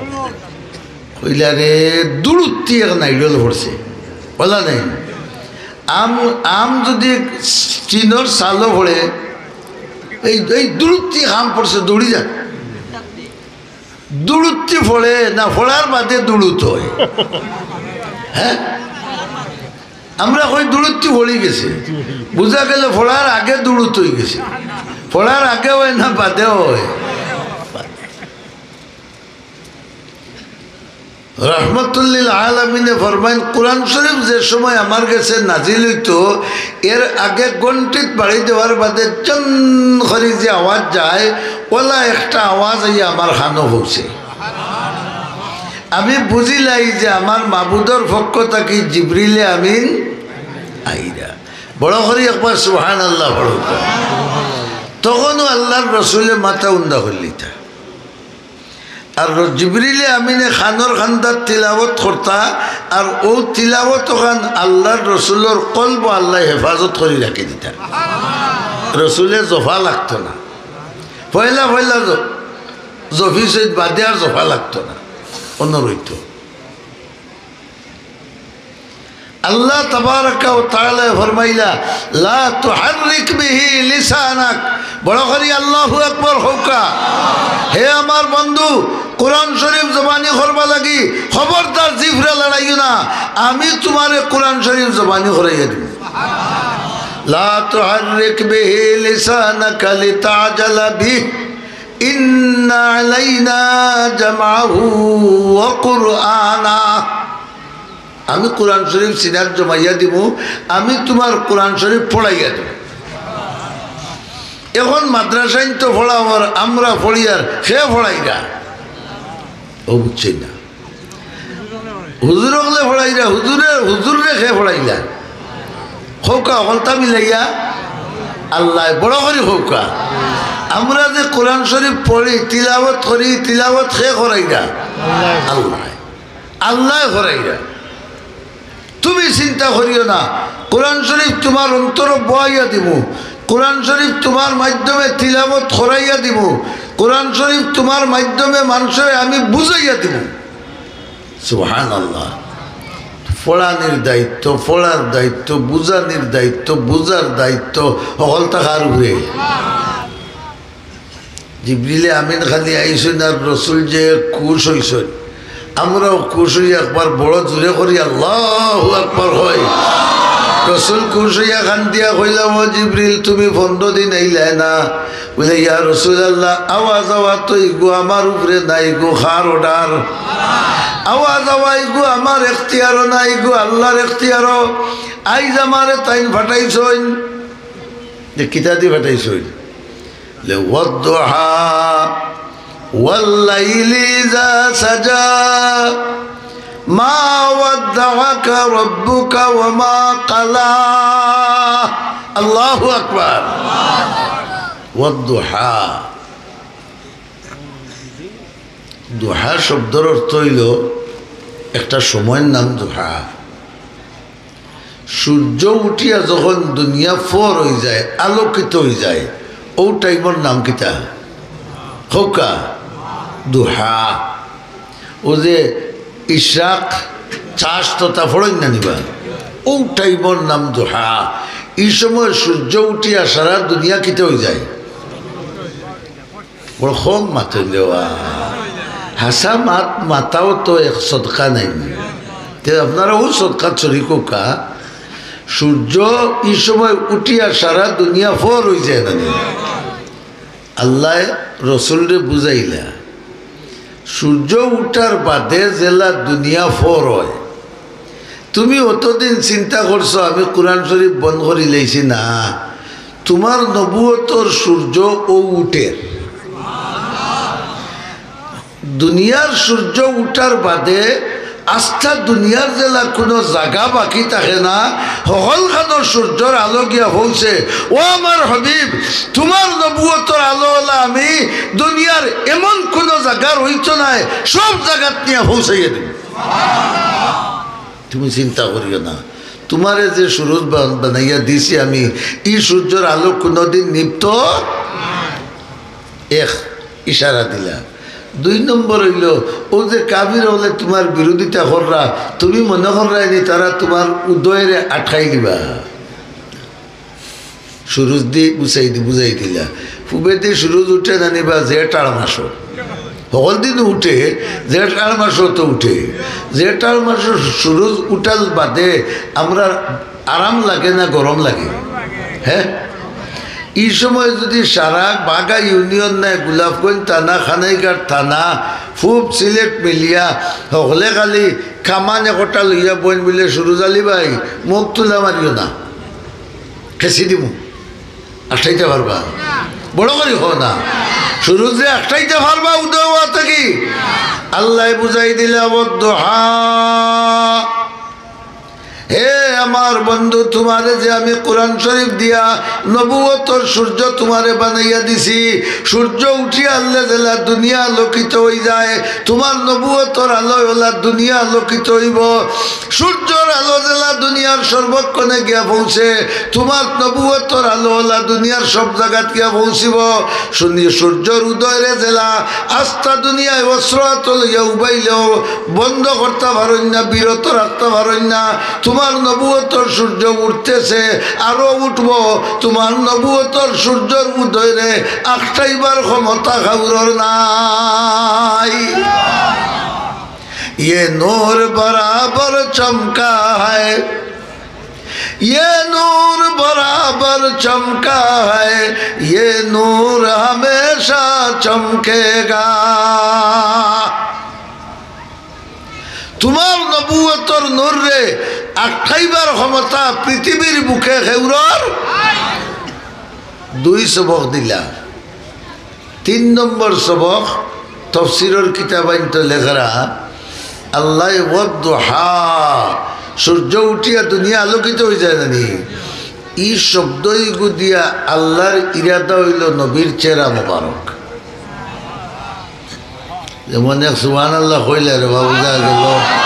কইলা রে, দুড়ুত্তি এক নাইড়ল পড়ছে, বুঝলা নি? আম, আম যদি টিনর চালো পড়ে, এই, এই দুড়ুত্তি আম পড়ছে, দৌড়ি যা। দুড়ুত্তি পড়ে না, পড়ার বাদে দুড়ুত অয়। হ্যাঁ, আমরা কই দুড়ুত্তি পড়ি গেছে, বুঝা গেল পড়ার আগে দুড়ুত অইগেছে। পড়ার আগে অয় না, বাদে অয়। রহমতুল্লিল আলামিনে ফরমাইন, কুরআন শরীফ যে সময় আমার গেছে নাজিল অইতো, এর আগে ঘন্টিত বাড়ি দেওয়ার বাদে চন করি যে আওয়াজ যায়, ওলা একটা আওয়াজ আইয়া আমার কানো পৌঁছে। আমি বুঝিলাই যে আমার মাবুদর পক্ষ থাকি জিবরিলে আমিন আইরা। বড় করি একবার সুবহানাল্লাহ পড়ো। তখনও আল্লাহর রসুলে মাথা উন্দা করলিতা। আর র-, জিবরিলে আমিনে কানর কান্দাত তিলাওয়াত করতা, আর অউ তিলাওয়াত অখান আল্লাহর রসুলর কলবো আল্লায় হেফাজত করি রাখি দিতা। রসুলে জফা লাগতো না, পয়লা পয়লা জ-, জফি সৈদ বাদে আর জফা লাগতো না, অনো রইতো। আল্লাহ তাবারাকা ওয়া তাআলা ফরমাইলা, "লা তুহাররিক বিহি লিসানাক।" বড় করি আল্লাহু আকবার কউক্কা। হে আমার বন্ধু, কুরআন শরীফ জবানি করবার লাগি খবরদার জিফরে লড়াইও না, আমি তুমারে কুরআন শরীফ জবানি করাইয়া দিমু। "লা তুহাররিক বিহি লিসানাকা লিতাজালা বিহি, ইন্না আলাইনা জামআহু ওয়া কুরআনা।" আমি কুরআন শরীফ সিনাত জমাইয়া দিমু, আমি তুমার কুরআন শরীফ পড়াইয়া দিমু। এখন মাদ্রাসাইন তো পড়াওয়ার, আমরা পড়িয়ার, কে পড়াইরা? অউ বুঝছইন না। হুজুর অকলে পড়াইরা, হুজুরে, হুজুররে কে পড়াইলা? কউক্কা, হকলতা মিলাইয়া আল্লায়। বড় করি কউক্কা। আমরা যে কুরআন শরীফ পড়ি, তিলাওয়াত করি, তিলাওয়াত কে করাইরা? আল্লায়। আল্লায় করাইরা। তুমি চিন্তা করিও না, কুরআন শরীফ তুমার অন্তরো বওয়াইয়া দিমু, কুরআন শরীফ তুমার মাধ্যমে তিলাওয়াত করাইয়া দিমু, কুরআন শরীফ তুমার মাধ্যমে মানষরে আমি বুঝাইয়া দিমু। সুবহানাল্লাহ। পড়ানির দায়িত্ব, পড়ার দায়িত্ব, বুঝানির দায়িত্ব, বুঝার দায়িত্ব, হকলতা কার উপরে? জিবরিলে আমিন খালি আইছইন আর রসুল যে খুশ অইছইন, আমরাও খুশ অইয়া একবার বড় জোরে করি আল্লাহু আকবার কই। রসুল খুশ অইয়া কান্দিয়া কইলা, "ও জিবরিল, তুমি পনরো দিন আইলায় না।" বুলে, "ইয়া রাসুলাল্লাহ, আওয়া যাওয়া তো ইগু আমার উপরে না, ইগু কার order? আওয়া যাওয়া ইগু আমার এখতিয়ারো না, ইগু আল্লাহর এখতিয়ারো। আইজ আমারে তাইন ফাটাইছইন।" যে কিতা দি ফাটাইছইন? লে, "ওয়াদ্দুহা ওয়াল্লাইলি ইযা সাজা, মা ওয়াদ্দাআকা রাব্বুকা ওয়া মা ক্বালা।" আল্লাহু আকবার। ওয়াদ্দুহা। দুহা শব্দর অর্থ অইলো একটা সময়র নাম দুহা। সূর্য উঠিয়া যখন দুনিয়া ফর অইযায়, আলোকিত অইযায়, অউ টাইমর নাম কিতা? কউক্কা, দুহা। অউ যে ইশরাক, চাষ তথা ফড়ইন না নিবা, অউ টাইমর নাম দুহা। ই সময় সূর্য উঠিয়া সারা দুনিয়া কিতা অইযায়? বড় কম মাতইন রে বা। হাছা মাত মাতাও তো এক সদকা নায়নি? তে আপনারা অউ সদকাত শরিক অউক্কা। সূর্য ই সময় উঠিয়া সারা দুনিয়া ফর অইযায় না নি? আল্লায় রসুলরে বুঝাইলা, সূর্য উঠার বাদে যেলা দুনিয়া ফর অয়, তুমি অতদিন চিন্তা করছো আমি কোরআন শরিফ বন্ধ করিলাইছি না, তুমার নবুয়তর সূর্য অউ উঠের। দুনিয়ার সূর্য উঠার বাদে আস্তা দুনিয়ার যেলা কুনু জাগা বাকি থাকে না, হকলখানো সূর্যর আলো গিয়া পৌঁছে। ও আমার হাবিব, তুমার নবুয়তর আলো অলা আমি দুনিয়ার এমন কুনু জাগা রইতো নায়, সব জাগাত নিয়া পৌঁছাইয়া দিমু। তুমি চিন্তা করিও না, তুমারে যে সুরুজ বান-, বানাইয়া দিছি আমি, ই সূর্যর আলো কুনুদিন নিভতো এক ইশারা দিলা। দুই নম্বর অইলো, অউ যে কাফির অকলে তুমার বিরোধিতা কররা, তুমি মনে কররায়নি তারা তুমার উদয়রে আটকাই দিবা? সুরুজ দি বুঝাই দি-, বুঝাই দিলা। পুবেদি সুরুজ উঠে জানিবা জেঠ আড় মাসো। হকল দিন উঠে, জেঠ আড় মাসো তো উঠে। জেঠ আড় মাসো সুরুজ উঠার বাদে আমরার আরাম লাগে না গরম লাগে? হে? ই সময় যুদি সারা বাগা ইউনিয়ন নায়, গোলাপগঞ্জ থানা, কানাইঘাট থানা, পুব সিলেট মিলিয়া, হকলে খালি কামান একটা লইয়া বইন বুলে, "সুরুজ আলী ভাই, মুখ তুলা মারিও না, খেছি দিমু।" আটকাইতা পারবা? বড় করি কও না। সুরুজরে আটকাইতা পারবা উদয় অওয়া থাকি? আল্লায় বুঝাই দিলা, "ওয়াদ্দুহা।" হে আমার বন্ধু, তুমারে যে আমি কোরআন শরিফ দিয়া নবুয়তর সূর্য তুমারে বানাইয়া দিছি, সূর্য উঠিয়া আইলে যেলা দুনিয়া আলোকিত অইযায়, তুমার নবুয়তর আলোয় অলা দুনিয়া আলোকিত অইবো। সূর্যর আলো যেলা দুনিয়ার সর্বক্ষণে গিয়া পৌঁছে, তুমার নবুয়তর আলো অলা দুনিয়ার সব জাগাত গিয়া পৌঁছিবো। শুনি, সূর্যর উদয়রে যেলা আস্তা দুনিয়ায় অস্ত্র আতো লইয়া উবাইলেও বন্ধ করতা পারইন না, বিরত রাখতা পারইন না। তুমার নবুয়তর সূর্য উঠতেছে, আরো উঠবো। তুমার নবুয়তর সূর্যর উদয়রে আটকাইবার ক্ষমতা কাউরর নাই। ये नूर बराबर चमका है, ये नूर बराबर चमका है, ये नूर हमेशा चमकेगा। তুমার নবুয়তর নূররে আটকাইবার ক্ষমতা পৃথিবীর বুকে কেউরর। দুই সবক দিলা। তিন নম্বর সবক, তফসিরর কিতাবাইন্তো লেখরা, আল্লায় ওয়াদ্দুহা, সূর্য উঠিয়া দুনিয়া আলোকিত অইযায় না নি? ই শব্দ ইগু দিয়া আল্লার ইরাদা অইলো নবীর চেহারা মোবারক। যেমন এক সুবহানাল্লাহ কইলা রে বাবু, যা গেল।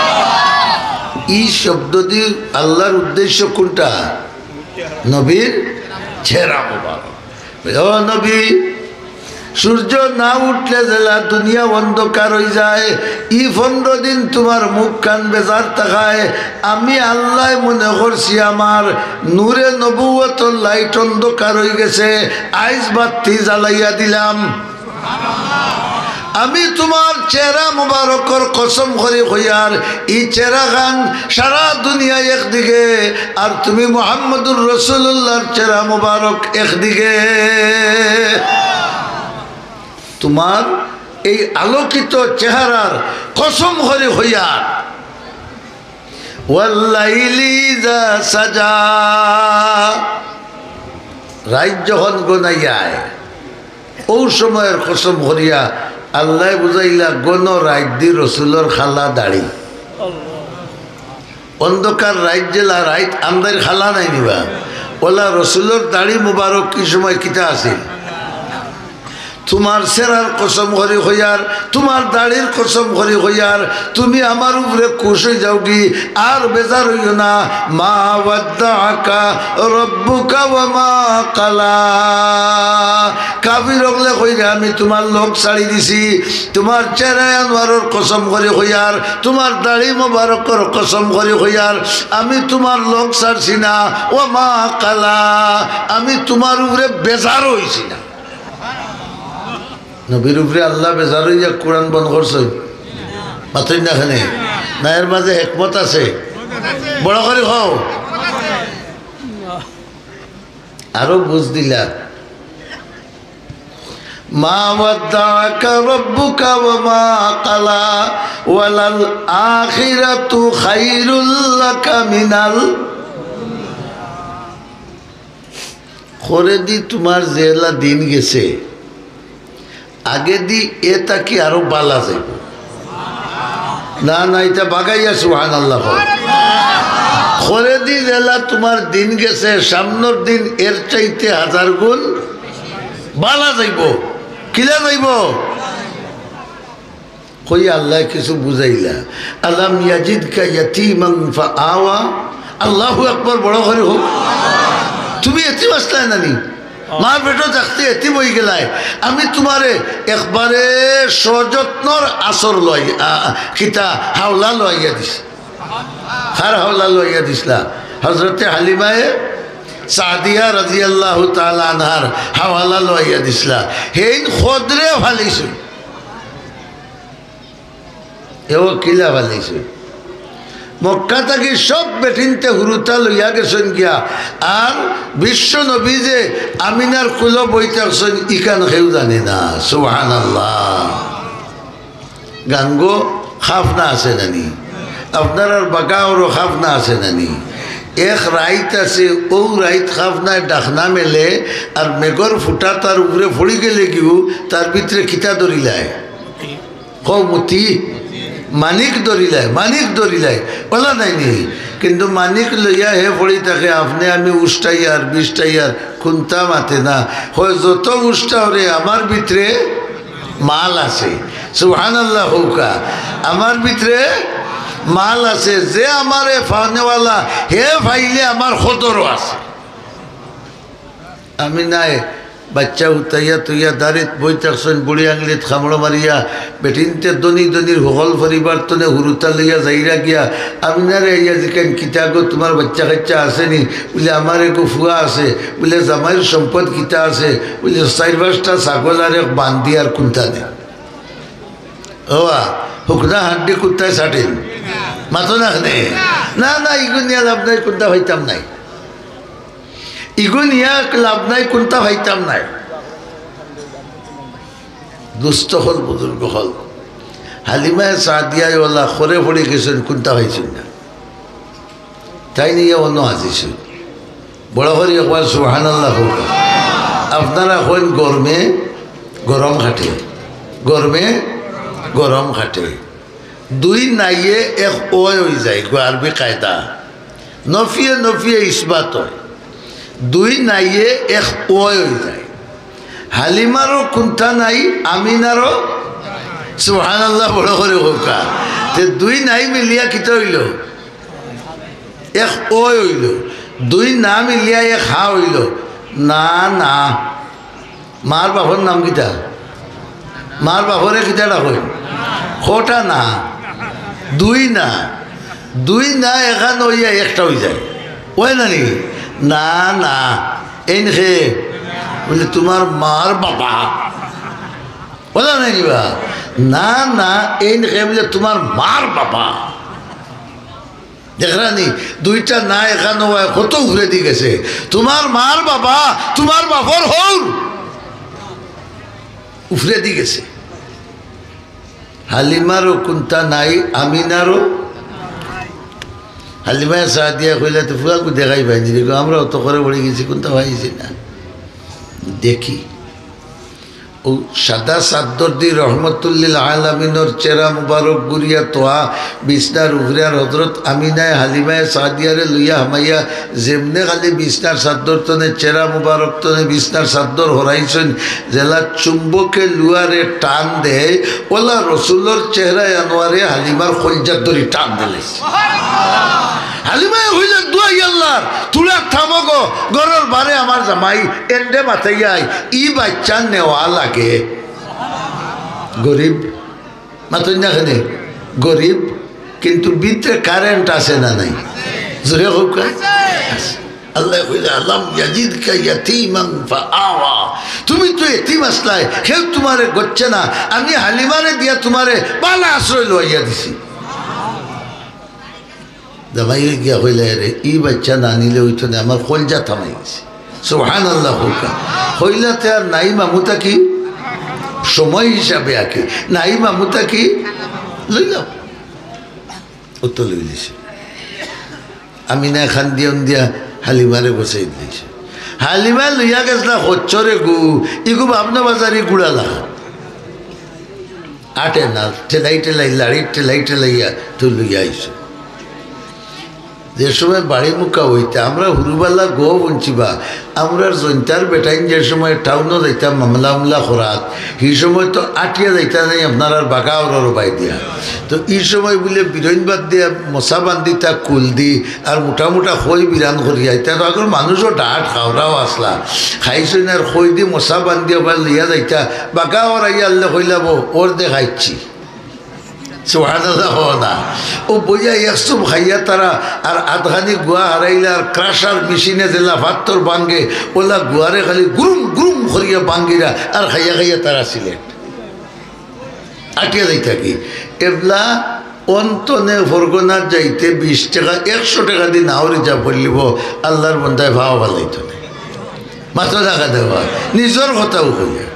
ই শব্দ দি আল্লার উদ্দেশ্য কুনটা? নবীর চেহারা মোবারক। ও নবী, সূর্য না উঠলে যেলা দুনিয়া অন্ধকার অইযায়, ই পনরো দিন তুমার মুখখান বেজার থাকায়, আমি আল্লায় মনে করছি আমার নূরে নবুয়তর light অন্ধকার অইগেছে, আইজ বাত্তি জ্বালাইয়া দিলাম। আমি তুমার চেহারা মুবারকর কসম করি কইয়ার, ই চেহারাখান সারা দুনিয়া একদিকে, আর তুমি মুহাম্মদুর রাসূলুল্লাহর চেহারা মুবারক একদিকে। তুমার এই আলোকিত চেহারার কসম করি কইয়ার, ওয়াল্লাইলি ইযা সাজা, রাইত যখন ঘনাইয়ায়, অউ সময়র কসম করিয়া আল্লায় বুঝাইলা, ঘন রাইত দি রসুলর কালা দাড়ি। অন্ধকার রাইত যেলা, রাইত আন্দাইর কালা নাই নি বা? ওলা রসুলর দাড়ি মুবারক কি সময় কিতা আছিল? তুমার চেহারার কসম করি কইয়ার, তুমার দাড়ির কসম করি কইয়ার, তুমি আমার উপরে খুশ অই যাওগি, আর বেজার অইও না। মা ওয়াদ্দাআকা রব্বুকা ওয়া মা ক্বালা। কাফির অকলে কইরা, আমি তুমার লগ ছাড়ি দিছি, তুমার চেহারা আনোয়ারর কসম করি কইয়ার, তুমার দাড়ি মোবারকর কসম করি কইয়ার, আমি তুমার লগ ছাড়ছি না। ওয়া মা ক্বালা, আমি তুমার উপরে বেজার অইছি না। নবীর উপরে আল্লাহ বেজার অইয়া কোরআন বন্ধ করছইন? মাতইন না কেনে? না, এর মাঝে হেকমত আছে। বড় করি কও। আরো বুঝ দিলা। মা ওয়াদ্দাআকা রাব্বুকা ওয়া মা ক্বালা, ওয়ালাল আখিরাতু খায়রুল লাকা মিনাল। খরেদি তুমার যেলা দিন গেছে, আগেদি এ থাকি আরো বালা যাইবো। না, না, ইটা বাগাইয়া সুবহানাল্লাহ কও। খরেদি যেলা তুমার দিন গেছে, সামনর দিন এর চাইতে হাজার গুণ বালা যাইবো। কিলা যাইবো? কই আল্লায় কিছু বুঝাইলা, "আলাম ইয়াজিদকা ইয়াতীমান ফাআওয়া।" আল্লাহু আকবার, বড় করি কও। তুমি এতিম আছলায় না নি? মার পেটো থাকতে এতিম অইগেলায়। আমি তুমারে একবারে সযত্নর আছর লই, আ, আ, কিতা হাওলা লইয়া দিছি। কার হাওলা লইয়া দিছলা? হযরতে হালিমায়ে সাদিয়া রাদিয়াল্লাহু তাআলা আনহার হাওলা লইয়া দিছলা। হেইন খদরে ফালিছইন। এও কিলা ফালিছইন? মক্কা থাকি সব বেটিন্তে হুরুতা লইয়া গেছইন গিয়া। আর বিশ্ব নবী যে আমিনার কুলো বই থাকছইন, ইখান কেউ জানে না। সুবহানাল্লাহ। গাঙ্গো খাফ না আছে না নি? আপনারার বাগাওরও খাফ না আছে না নি? এক রাইত আছে, অউ রাইত খাফ নায় ডাকনা মেলে, আর মেঘর ফুটা তার উপরে পড়ি গেলে গিউ, তার ভিতরে কিতা ধরিলায়? কও মতি? মানিক ধরিলায়, মানিক ধরিলায়, ওলা নায় নি? কিন্তু মানিক লইয়া হে পড়ি থাকে, আপনে আমি উষ্টাইয়ার, বিষ্টাইয়ার, কুন্তা মাতে না। কয়, "যত উষ্টাও রে, আমার ভিতরে মাল আছে।" সুবহানাল্লাহ কউক্কা। আমার ভিতরে মাল আছে, যে আমারে পানেওয়ালা, হে পাইলে আমার কদরও আছে। আমিনায় বাইচ্চা হুতাইয়া তুইয়া দাড়িত বই থাকছইন, বুড়ি আঙুলিত কামড় মারিয়া, বেটিন্তে ধনী ধনীর হকল পরিবার তনে হুরুতা লইয়া যাইরা গিয়া, আমিনারে আইয়া জিকাইন, "কিতা গো, তুমার বাইচ্চা কাইচ্চা আছে নি?" বুলে, "আমার এগু ফুয়া আছে।" বুলে, "জামাইর সম্পদ কিতা আছে?" বুলে, "চাইর পাঁচটা ছাগল আর এক বান্দি, আর কুন্তা নাই।" ওবা, হুকনা হাড্ডি কুন্তায় ছাটিন? মাতো না কেনে? না, না, ইগু নিয়া লাভ নাই, কুন্তা পাইতাম নায়। ইগু নিয়া লাভ নাই, কুন্তা পাইতাম নায়। দুস্ত অকল, বুজুর্গ অকল, হালিমায়ে সাদিয়ায় ওলা খরে পড়ি গেছইন, কুন্তা পাইছইন না। তাইন ইয়া অনো আজিছইন। বড় করি একবার সুবহানাল্লাহ কউক্কা। আপনারা কইন, "গরমে গরম কাটে, গরমে গরম কাটে।" দুই নাইয়ে এক অয় অইযায়, ইগু আরবি কায়দা। নফিয়ে নফিয়ে ইসবাত অয়। দুই নাইয়ে এক অয় অইযায়। হালিমারও কুন্তা নাই, আমিনারও। সুবহানাল্লাহ, বড় করি কউক্কা। তে দুই নাই মিলিয়া কিতা অইলো? এক অয় অইলো। দুই না মিলিয়া এক হা অইলো। না, না। মার বাপর নাম কিতা? মার বাপরে কিতা ডাকইন? কয়টা না? দুই না। দুই না একখান অইয়া একটা অইযায়। অয় না নি? না, না। এইন কে? বুলে, "তুমার মার বাবা।" অলা নায় নি বা? না, না, এইন কে? বুলে, "তুমার মার বাবা।" দেখরা নি, দুইটা না একখান অয়, কত উপরেদি গেছে। তুমার মার বাবা, তুমার বাপর হউর, উপরেদি গেছে। হালিমারও কুন্তা নাই, আমিনারও। হালিমায়ে সাদিয়ায় কইলা, "তে ফুয়াগু দেখাই পাইনি রে গো, আমরা অত খরে পড়ি গেছি, কুন্তা পাইছি না।" দেখি। অউ সাদা চাদ্দর দি রহমতুল্লিল আলামিনর চেরা মুবারক গুরিয়া তোয়া বিছনার উপরে, আর হজরত আমিনায় হালিমায় সাদিয়ারে লইয়া হামাইয়া যেমনে খালি বিছনার চাদ্দর তনে, চেরা মুবারক তনে বিছনার চাদ্দর হরাইছইন, যেলা চুম্বকে লুয়ারে টান দেয়, ওলা রসুলর চেহারায় আনোয়ারে হালিমার কলজাত ধরি টান দিলাইছে। হালিমায় কইলা, "দুয়াই আল্লাহর, তুরা থামো গো, ঘরর বারে আমার জামাই, এন্ডে মাতাইয়াই, ই বাইচ্চা নেওয়া লাগে।" গরিব, মাতইন না কেনে? গরিব, কিন্তু ভিতরে কারেন্ট আছে না নাই? জোরে কউক্কা। আল্লায় কইলা, "আলাম ইয়াজিদকা ইয়াতীমান ফাআওয়া।" তুমি তো এতিম আছলায়, কেউ তুমারে গড়ছে না, আমি হালিমারে দিয়া তুমারে বালা আশ্রয় লওয়াইয়া দিছি। জামাইয়ে গিয়া কইলা, "রে, ই বাইচ্চা না নিলে অইতো না, আমার কলজা থামাই গেছে।" সুবহানাল্লাহ কউক্কা। কইলা, "তে আর নাই মামু থাকি, সময় হিসাবে আগে, নাই মামু থাকি, লইলাও।" ও তো লইলিছে। আমিনায় কান্দিয়া উন্দিয়া হালিমারে গছাই দিলাইছে। হালিমায় লইয়া গেছলা কচ্ছরে গু, ইগু ভাবনা বাজারি গুড়া লাগা। আটে না, ঠেলাই ঠেলাই, লাড়ির ঠেলাই ঠেলাইয়া তুই লইয়া আইছো। যে সময় বাড়ি মুখা অইতা, আমরা হুরুবালা গো বঞ্চিবা, আমরার জৈন্তার বেটাইন যে সময় টাউনো যাইতাম মামলা উমলা করাত, হি সময় তো আটিয়া যাইতা নাই আপনারার বাগা অরর বাই দিয়া। তো ই সময় বুলে বিরইন বাদ দিয়া মশা বান্ধিতা কুল দি, আর মোটা মোটা খই বিরান করিয়া, ইতা তো আগর মানুষও ডাট খাওরাও আছলা, খাইছইন আর খই দি মশা বান্ধিয়া আবার লইয়া যাইতা, বাগা অর আইয়া আল্লে কইলা, "বো, অর দেখাইছি।" সুবহানাল্লাহ কও না। ও বইয়া এক চুপ খাইয়া তারা আর আধখানি গুয়া হারাইলা আর ক্রাশার মেশিনে যেলা ফাত্তর ভাঙ্গে, ওলা গুয়ারে খালি গুরুম গুরুম করিয়া ভাঙ্গিরা আর খাইয়া খাইয়া তারা সিলেট। আটিয়া যাইতা কি? এবলা অন্তনে ফরগনাত যাইতে বিশ টেকা, একশো টেকা দি নাও রিজার্ভ করিলিব, আল্লাহর বন্দায় ভাও ফালাইতো না। মাথা দেখা দেওয়া, নিজর কথাও কইয়া।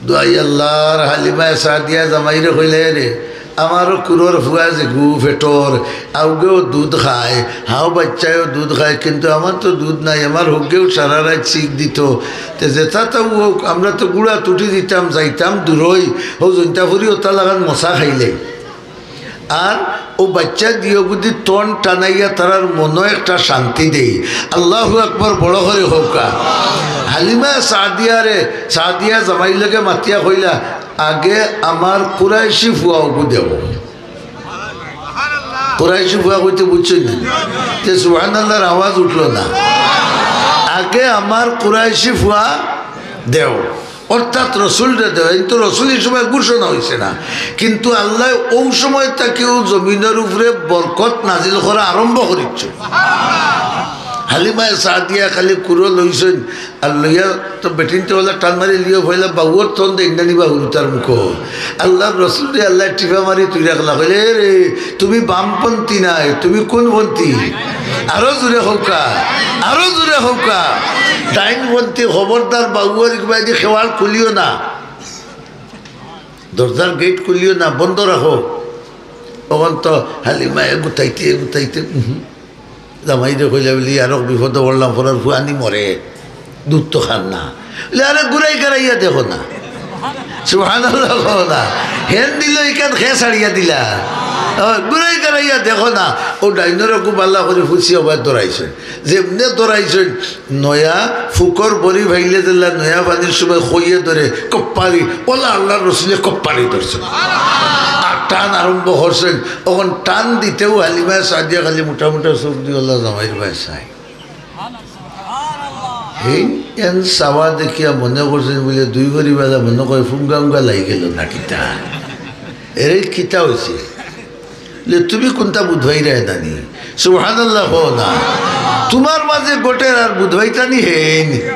দোয়াই আল্লাহর হালিমায় সাদিয়া জামাইরে কইলে, "রে, আমারও কুরর ফুয়া যেগু ফেটর, আউগেও দুধ খায়, হাও বাইচ্চায়ও দুধ খায়, কিন্তু আমার তো দুধ নাই, আমার হগ্গেও সারা রাইত চিক দিত।" তে যেতা তাও হউক, আমরা তো গুড়াত উঠি দিতাম, যাইতাম দূরই, হউ জৈন্তাপুরি ওতা লাগান মশা খাইলে। আর ও বাইচ্চা দিও গুদি তন টানাইয়া তারার মনো একটা শান্তি দেই। আল্লাহু আকবার বড় করি কউক্কা। হালিমায় সাদিয়ারে, সাদিয়া জামাইর লগে মাতিয়া কইলা, "আগে আমার কুরাইশি ফুয়া ওগু দেও।" কুরাইশি ফুয়া কইতে বুঝছইন না? তে সুবহানাল্লাহর আওয়াজ উঠলো না। "আগে আমার কুরাইশি ফুয়া দেও।" অর্থাৎ রসুলরে দেওয়া, কিন্তু রসুল ই সময় ঘোষণা অইছে না, কিন্তু আল্লায় অউ সময় থাকিউ জমিনর উপরে বরকত নাজিল করা আরম্ভ করিছে। হালিমায় সাদিয়া খালি কুরো লইছইন, আর লইয়া তো বেটিন্তে ওলা টান মারি লিও ফইলা বাউর তন দেইন না নিবা হুরুতার মুখো। আল্লাহর রসুলরে আল্লায় টিপা মারি তুই রাখলা, কইলে, "এ রে, তুমি বামপন্থী নায়, তুমি কোন পন্থী?" আরো জোরে কউক্কা, আরো জোরে কউক্কা। ডাইনপন্থী খবরদার, বাউয়ার ইকবায়দি খেওয়াল খুলিও না, দরজার গেট খুলিও না, বন্ধ রাখো। অখন তো হালিমায় গুতাইতে গুতাইতে, উহু। জামাইরে কইলা বুলে, "আরো বিপদো পড়লাম, পরার ফুয়ানি মরে।" দুধ তো খার না। বলে, "আরে, ঘুরাই কারাইয়া দেখো না।" সুবহানাল্লাহ কও না। হেন দিল ইখান খে ছাড়িয়া দিলা। ও, ঘুরাই কারাইয়া দেখো না। ও ডাইনরে খুব আল্লাহ করি ফুসি অবায় দৌড়াইছে। যেমনে দৌড়াইছে, নয়া ফুকর বড়ি ভাইলে দিলা, নয়া পানির সময় খইয়ে ধরে কপ্পারি, ওলা আল্লাহর রসুলে কপ্পারি ধরছে। আর টান আরম্ভ করছেন। অখন টান দিতেও হালিমায় সাদিয়া খালি মোটা মোটা চোখ দি ওলা জামাইর বায় চাই। এই এন চাওয়া দেখিয়া মনে করছেন বুলে দুই করি বেলা মনে কয় ফুঙ্গা উঙ্গা লাগি গেল না কিতা। এরে কিতা অইছে? বুলে, "তুমি কুনটা বুধবাই রে নানি?" সুবহানাল্লাহ কও না। তুমার মাঝে গোটের আর বুধবাইতানি হেইন।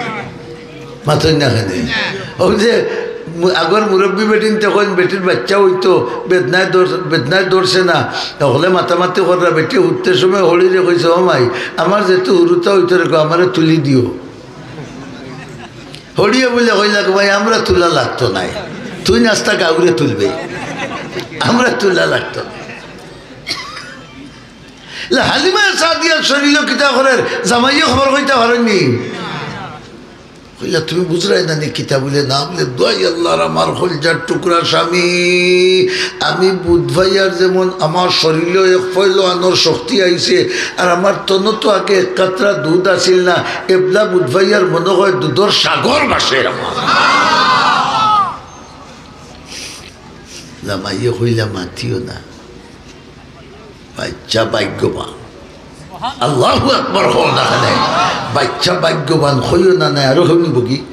মাতইন না কেনে? অউ যে মু-, আগর মুরব্বি বেটিন তখন বেটির বাইচ্চা অইতো, বেদনায় ধর-, বেদনায় ধরছে না, হকলে মাতামাতি কররা, বেটি হুততে সময় হড়িরে কইছে, "ও মাই, আমার যেহেতু হুরুতা অইতো রে, আমারে তুলি দিও।" হড়িয়ে বুলে কইলা, "গো ভাই, আমরা তুলা লাগতো নায়, তুই নাস্তা গাউরে তুলবে, আমরা তুলা লাগতো নায়।" লে হালিমায় সাদিয়ার শরীরও কিতা করের, জামাইয়ে খবর কইতা পারেননি। কইলা, "তুমি বুঝরায় না নি কিতা?" বুলে, "না।" বুলে, "দোয়াই আল্লাহর আমার কলজার টুকরা স্বামী, আমি বুধ ভাইয়ার যেমন আমার শরীলো এক পয়লওয়ানর শক্তি আইছে, আর আমার তনো তো আগে এক কাতরা দুধ আছিল না, এবলা বুধ ভাইয়ার মনো অয় দুধর সাগর ভাসের আমার।" জামাইয়ে কইলা, "মাতিও না।" বাইচ্চা ভাগ্যবান। আল্লাহু আকবার কও না কেনে? বাইচ্চা ভাগ্যবান কইও না, নাই আরো কমিবো কি?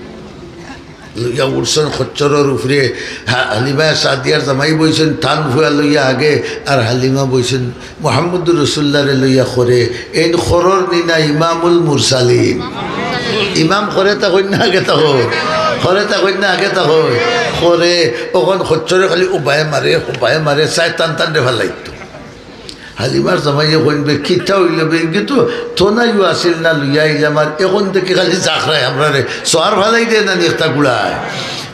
লইয়া উঠছইন খচ্চরর উপরে, হা-, হালিমা সাদিয়ার জামাই বইছইন, তান ফুয়া লইয়া আগে, আর হালিমা বইছইন মোহাম্মদুর রসুল্লাহরে লইয়া খরে। এইন খরর নি না ইমামুল মুরসালিন। ইমাম খরে তা কইন না আগে তা কই? খরে তা কইন না আগে তা কই? খরে। অখন খচ্চরে খালি উবায় মারে, উবায় মারে, চায় তান তানরে ফালাইতো। হালিমার জামাইয়ে কইন, "বে, কিতা অইলো বে? ইগু তো থনাইও আছিল না, লইয়া আইলাম, আর অখন দেখি খালি জাখরায় আমরারে, সোয়ার ফালাই দেয় না নি একটা গুড়ায়?"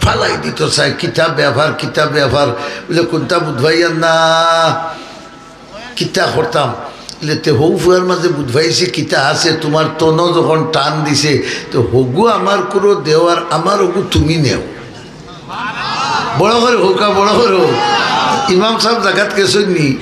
ফালাই দিতো চায়, "কিতা ব্যাপার, কিতা ব্যাপার?" বুলে, "কুন্তা বুধ ভাইয়ার না, কিতা করতাম?" বুলে, "তে হউ ফুয়ার মাঝে বুধ ভাইছি কিতা আছে, তুমার তনো যখন টান দিছে, তো হগু আমার কুরো দেও আর আমার হগু তুমি নেও।" বড় করি কউক্কা, বড় করি কউক। ইমাম সাব জাগাত গেছইন নি?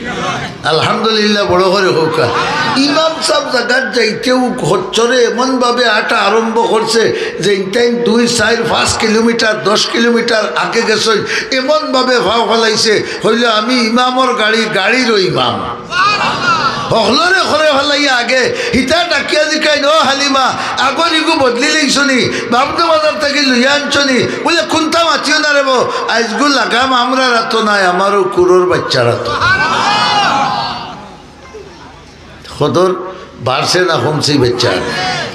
আলহামদুলিল্লাহ, বড় করি কউক্কা। ইমাম সাব জাগাত যাইতেউ খচ্চরে এমন ভাবে আটা আরম্ভ করছে যে ইনতাইন দুই, চাইর, পাঁচ কিলোমিটার, দশ কিলোমিটার আগে গেছইন, এমন ভাবে ফাও ফালাইছে, কইলো, "আমি ইমামর গাড়ি, গাড়িরও ইমাম।" হকলরে খরে ফালাইয়া আগে, হিতা ডাকিয়া জিকাইন, "ও হালিমা, আগর ইগু বদলি লইছো নি? বাবনু বাজার থাকি লইয়া আনছো নি?" বুলে, "কুন্তা মাতিও না রে বো, আইজগু লাগাম আমরার আতো নায়, আমারও কুরর বাইচ্চার আতো।" কদর বাড়ছে না কমছে বাইচ্চার?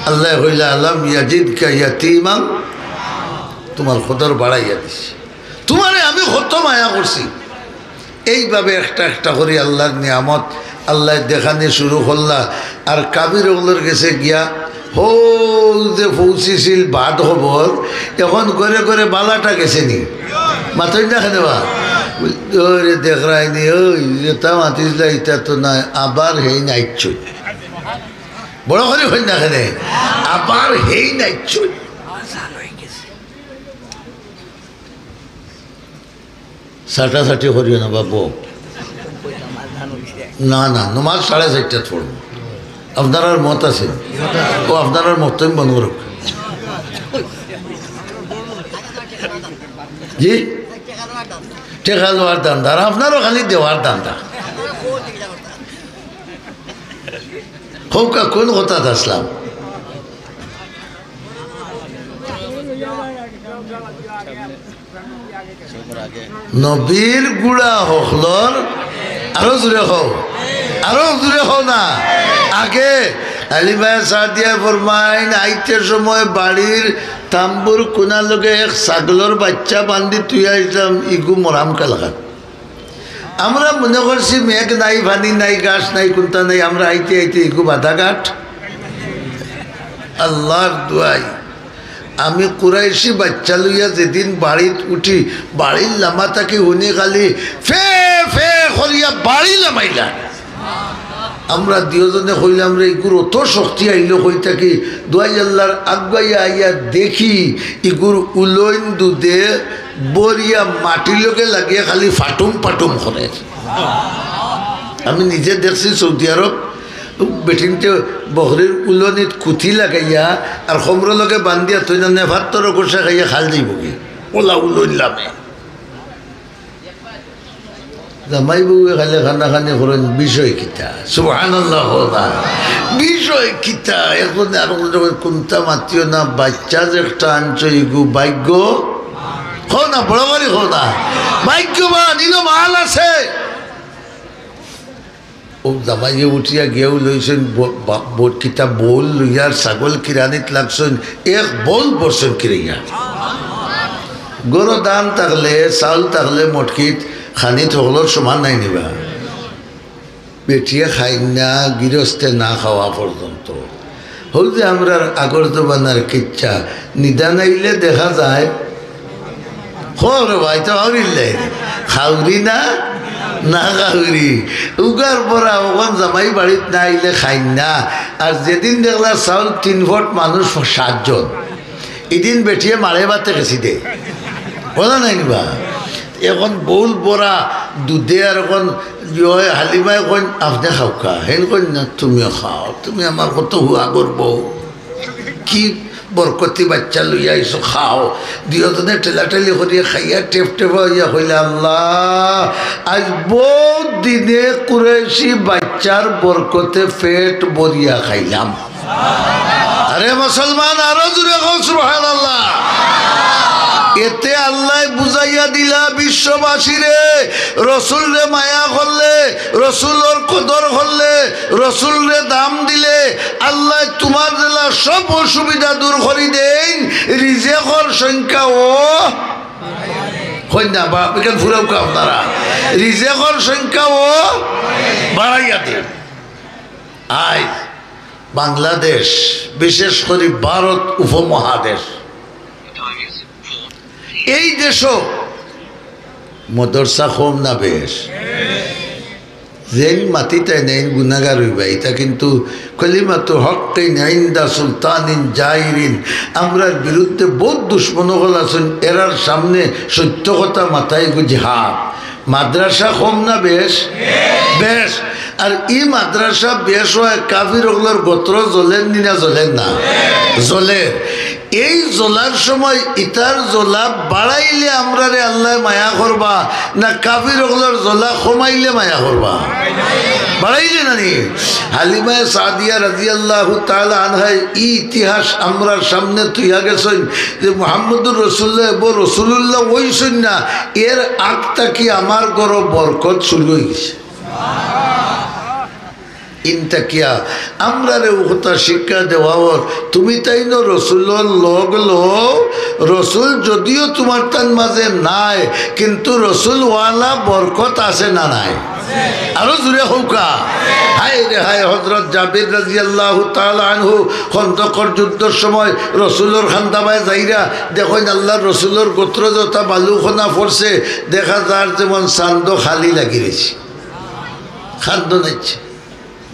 আল্লায় কইলা, "আলাম ইয়াজিদকা ইয়াতীমান।" তুমার কদর বাড়াইয়া দিছি, তুমারে আমি কত মায়া করছি। এইভাবে একটা একটা করি আল্লাহর নিয়ামত আল্লায় দেখানি শুরু করলা। আর কাফির অকলর গেছে গিয়া হউ যে পৌঁছিছিল বাদ খবর, অখন ঘরে ঘরে বালাটা গেছে নি? মাতইন না কেনে বা? ওরে দেখরায় নি, ওই যেটা মাতিছিলা ইটা তো নায়, আবার হেইন আইচ্ছইন। বড় করি কইন না কেনে? আবার হেইন আইচ্ছইন। ছাটাছাটি করিও না বাবু। না, না, নমাজ সাড়ে চাইরটাত পড়মু। আপনারার মত আছে? ও, আপনারার মত তুমি বন্ধ করো। জি? টেকা লওয়ার ধান্দা, আর আপনারও খালি দেওয়ার ধান্দা। কউক্কা, কুন কথাত আছলাম? নবীর গুড়া হকলর, আরো জুরে কও, আরো জুরে কও না। আগে আলী ভাই সাদিয়া ফরমাইন, আইতে সময় বাড়ির তাম্বুর কুনা লগে এক ছাগলর বাইচ্চা বান্ধি থুইয়া আইছলাম, ইগু মরাম কালকাত। আমরা মনে করছি মেঘ নাই, পানি নাই, ঘাস নাই, কুন্তা নাই, আমরা আইতে আইতে ইগু বাধাঘাট। আল্লাহর দোয়াই, আমি কুরাইশি বাইচ্চা লইয়া যেদিন বাড়িত উঠি, বাড়ির লামা থাকি হুনি খালি ফে ফে করিয়া বাড়ি লামাইলা। আমরা দুইওজনে কইলাম, "রে, ইগুর অত শক্তি আইলো কই থাকি?" দোয়াই আল্লাহর আগুয়াইয়া আইয়া দেখি, ইগুর উলইন দুধে বরিয়া মাটির লগে লাগিয়া খালি ফাটুম ফাটুম করের। আমি নিজে দেখছি সৌদি আরব, বেটিন্তে বকরির উলনিত কুথি লাগাইয়া আর খমরর লগে বান্ধিয়া থইন, নেফাত্তর গোসা খাইয়া খাল যাইবগি। ওলা উলইন লামে। জামাই বউয়ে খালি কানাকানি করইন, বিষয় কিতা? সুবহানাল্লাহ কও না। বিষয় কিতা? অখন আর কুন্তা মাতিও না, বাইচ্চা যে একটা আনছো, ইগু ভাগ্য। কও না, বড় করি কও না। ভাগ্যবান, ইনো মাল আছে। ও জামাইয়ে উঠিয়া গিয়াউ লইছইন, ব-, বা-, ব-, কিতা বউল লইয়া আর ছাগল কিরানিত লাগছইন, এক বউল ভরছইন কিরাইয়া। ঘরো ধান থাকলে, চাউল থাকলে মটকিত খানিত হকলর সমান নায় নি বা। বেটিয়ে খাইন না, গিরস্তে না খাওয়া পর্যন্ত। হউ যে আমরার আগর জমানার কিচ্ছা, নিদান আইলে দেখা যায়, কও রে ভাই, তো খাউরির লাই। খাউরি না, না খাউরি। উগার পরা অখন জামাই বাড়িত না আইলে খাইন না। আর যেদিন দেখলা চাউল তিন ফট মানুষ সাতজন, ইদিন বেটিয়ে মারে ভাতে গেছি দে, বুঝা নাই নিবা? এখন বউল বড়া দুধে আর এখন ইয়ে হালিমায় কইন, "আপনে খাউক্কা।" হেন কইন না, "তুমিও খাও, তুমি আমার কত হুয়াগর বউ, কি বরকতি বাইচ্চা লইয়া আইছো, খাও।" দুইওজনে ঠেলাঠেলি করিয়া খাইয়া টেপ টেপা অইয়া কইলা, "আল্লাহ, আইজ বউত দিনে কুরেশি বাইচ্চার বরকতে পেট ভরিয়া খাইলাম।" আরে মুসলমান, আরো জুরে কও সুবহানাল্লাহ। এতে আল্লায় বুঝাইয়া দিলা বিশ্ববাসীরে, রসুলরে মায়া করলে, রসুলর কদর করলে, রসুলরে দাম দিলে আল্লায় তুমার যেলা সব অসুবিধা দূর করি দেইন। রিজেকর সংখ্যাও কইন না, বা-, এখান ফুরাউকা আপনারা, রিজেকর সংখ্যাও বাড়াইয়া দেইন। আইজ বাংলাদেশ, বিশেষ করি ভারত উপমহাদেশ, এই দেশও মাদ্রাসা কম না বেশ? যেইন মাতিতা নেইন গুনাগার অইবা, ইতা কিন্তু কলিমাতু হক্কিন ইনদা সুলতানিন জাইরিন। আমরার বিরুদ্ধে বউত দুশমন অকল আছইন, এরার সামনে সত্য কথা মাতাইগু জিহাদ। মাদ্রাসা কম না বেশ? বেশ। আর ই মাদ্রাসা বেশ অয়, কাফির অকলর গোত্র জ্বলের নি না জ্বলের না? জ্বলের। এই জ্বলার সময় ইতার জ্বলা বাড়াইলে আমরারে আল্লায় মায়া করবা, না কাফির অকলর জ্বলা কমাইলে মায়া করবা? বাড়াইলে না নি? হালিমায়ে সাদিয়া রাদিয়াল্লাহু তাআলা আনহায় ই ইতিহাস আমরার সামনে তুইয়া গেছইন যে মুহাম্মদুর রাসূলুল্লাহ এবং রাসূলুল্লাহ অইছইন না, এর আগ থাকি আমার ঘরো বরকত শুরু অই গেছে। ইনতা কিয়া? আমরারে অউ কথা শিক্ষা দেওয়া অর, তুমি তাইন রসুলর লগ লও, রসুল যদিও তুমার তান মাঝে নাই, কিন্তু রসুলওয়ালা বরকত আছে না নাই? আরো জুরে কউক্কা। হায় রে হায়, হযরত জাবির রাদিয়াল্লাহু তাআলা আনহু খন্দকর যুদ্ধর সময় রসুলর খান্দাবায় যাইরা দেখইন আল্লার রসুলর গোত্র যতা বালুকনা পড়ছে, দেখা যার যেমন চান্দ খালি লাগি রইছে। খাদ্য নিচ্ছে।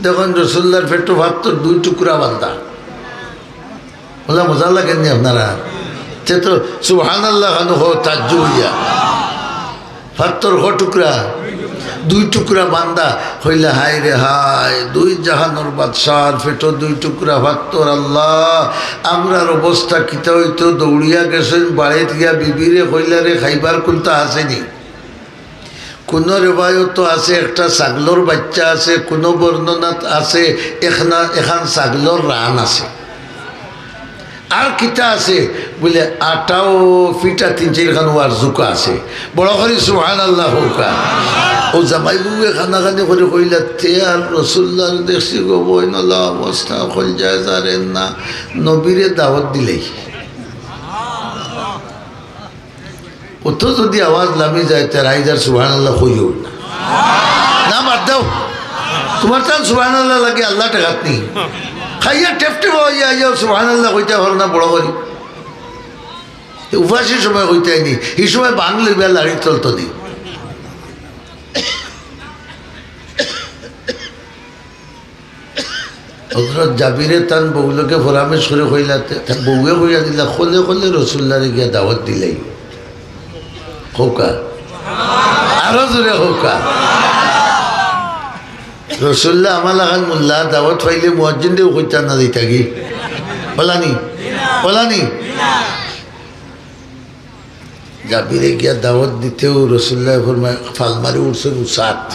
দেখইন রসুলুল্লাহর পেটো ফাত্তর দুই টুকরা বান্দা। অলা মজা লাগের নি আপনারার? তে তো সুবহানাল্লাহ খানো কও তাজ্জুব অইয়া। ফাত্তর ক টুকরা? দুই টুকরা বান্দা। কইলা, হায় রে হায়, দুই জাহানর বাদশার পেটো দুই টুকরা ফাত্তর। আল্লাহ, আমরার অবস্থা কিতা অইতো? দৌড়িয়া গেছইন বাড়িত গিয়া বিবিরে কইলা, রে, খাইবার কুন্তা আছে নি? কুনু রেওয়ায়তো আছে একটা ছাগলর বাইচ্চা আছে, কুনু বর্ণনাত আছে এখান, এখান ছাগলর রান আছে। আর কিতা আছে? বুলে আটাও পিঠা তিন চাইরখান ওয়ার জুকা আছে। বড় করি সুবহানাল্লাহ কউক্কা। অউ জামাই বউয়ে কানাকানি করি কইলা, তে আর রসুলুল্লাহরে দেখছি গো বইন, অলা অবস্থা, কইল যায় যারের না, নবীরে দাওয়াত দিলাই। অত যদি আওয়াজ লামি যায়, তে রাইজার সুবহানাল্লাহ কইও না। না, বাদ দেও। তুমার তান সুবহানাল্লাহ লাগে, আল্লাহ ঠেকাত নি। খাইয়া টেপ টেপ অইয়া আইয়া সুবহানাল্লাহ কইতা পারো না বড় করি। এ উপাসি সময় কইতায় নি, হি সময় বাং লইবা লাড়ি চলতো নি। হযরত জাবিরে তান বউ লগে পরামর্শ করি কইলা, তে-, তান বউয়ে কইয়া দিলা, কলে কলে রসুলুল্লাহরে গিয়া দাওয়াত দিলাই। কউক্কা। আরো জুরে কউক্কা। রসুলুল্লাহ আমার লাখান মোল্লা দাওয়াত পাইলে মুয়াজ্জিনরেও কইতা না দিতা কি? অলা নি? অলা নি? জাবিরে গিয়া দাওয়াত দিতেউ রসুলুল্লায় ফরমায়, ফাল মারি উঠছইন উচাত।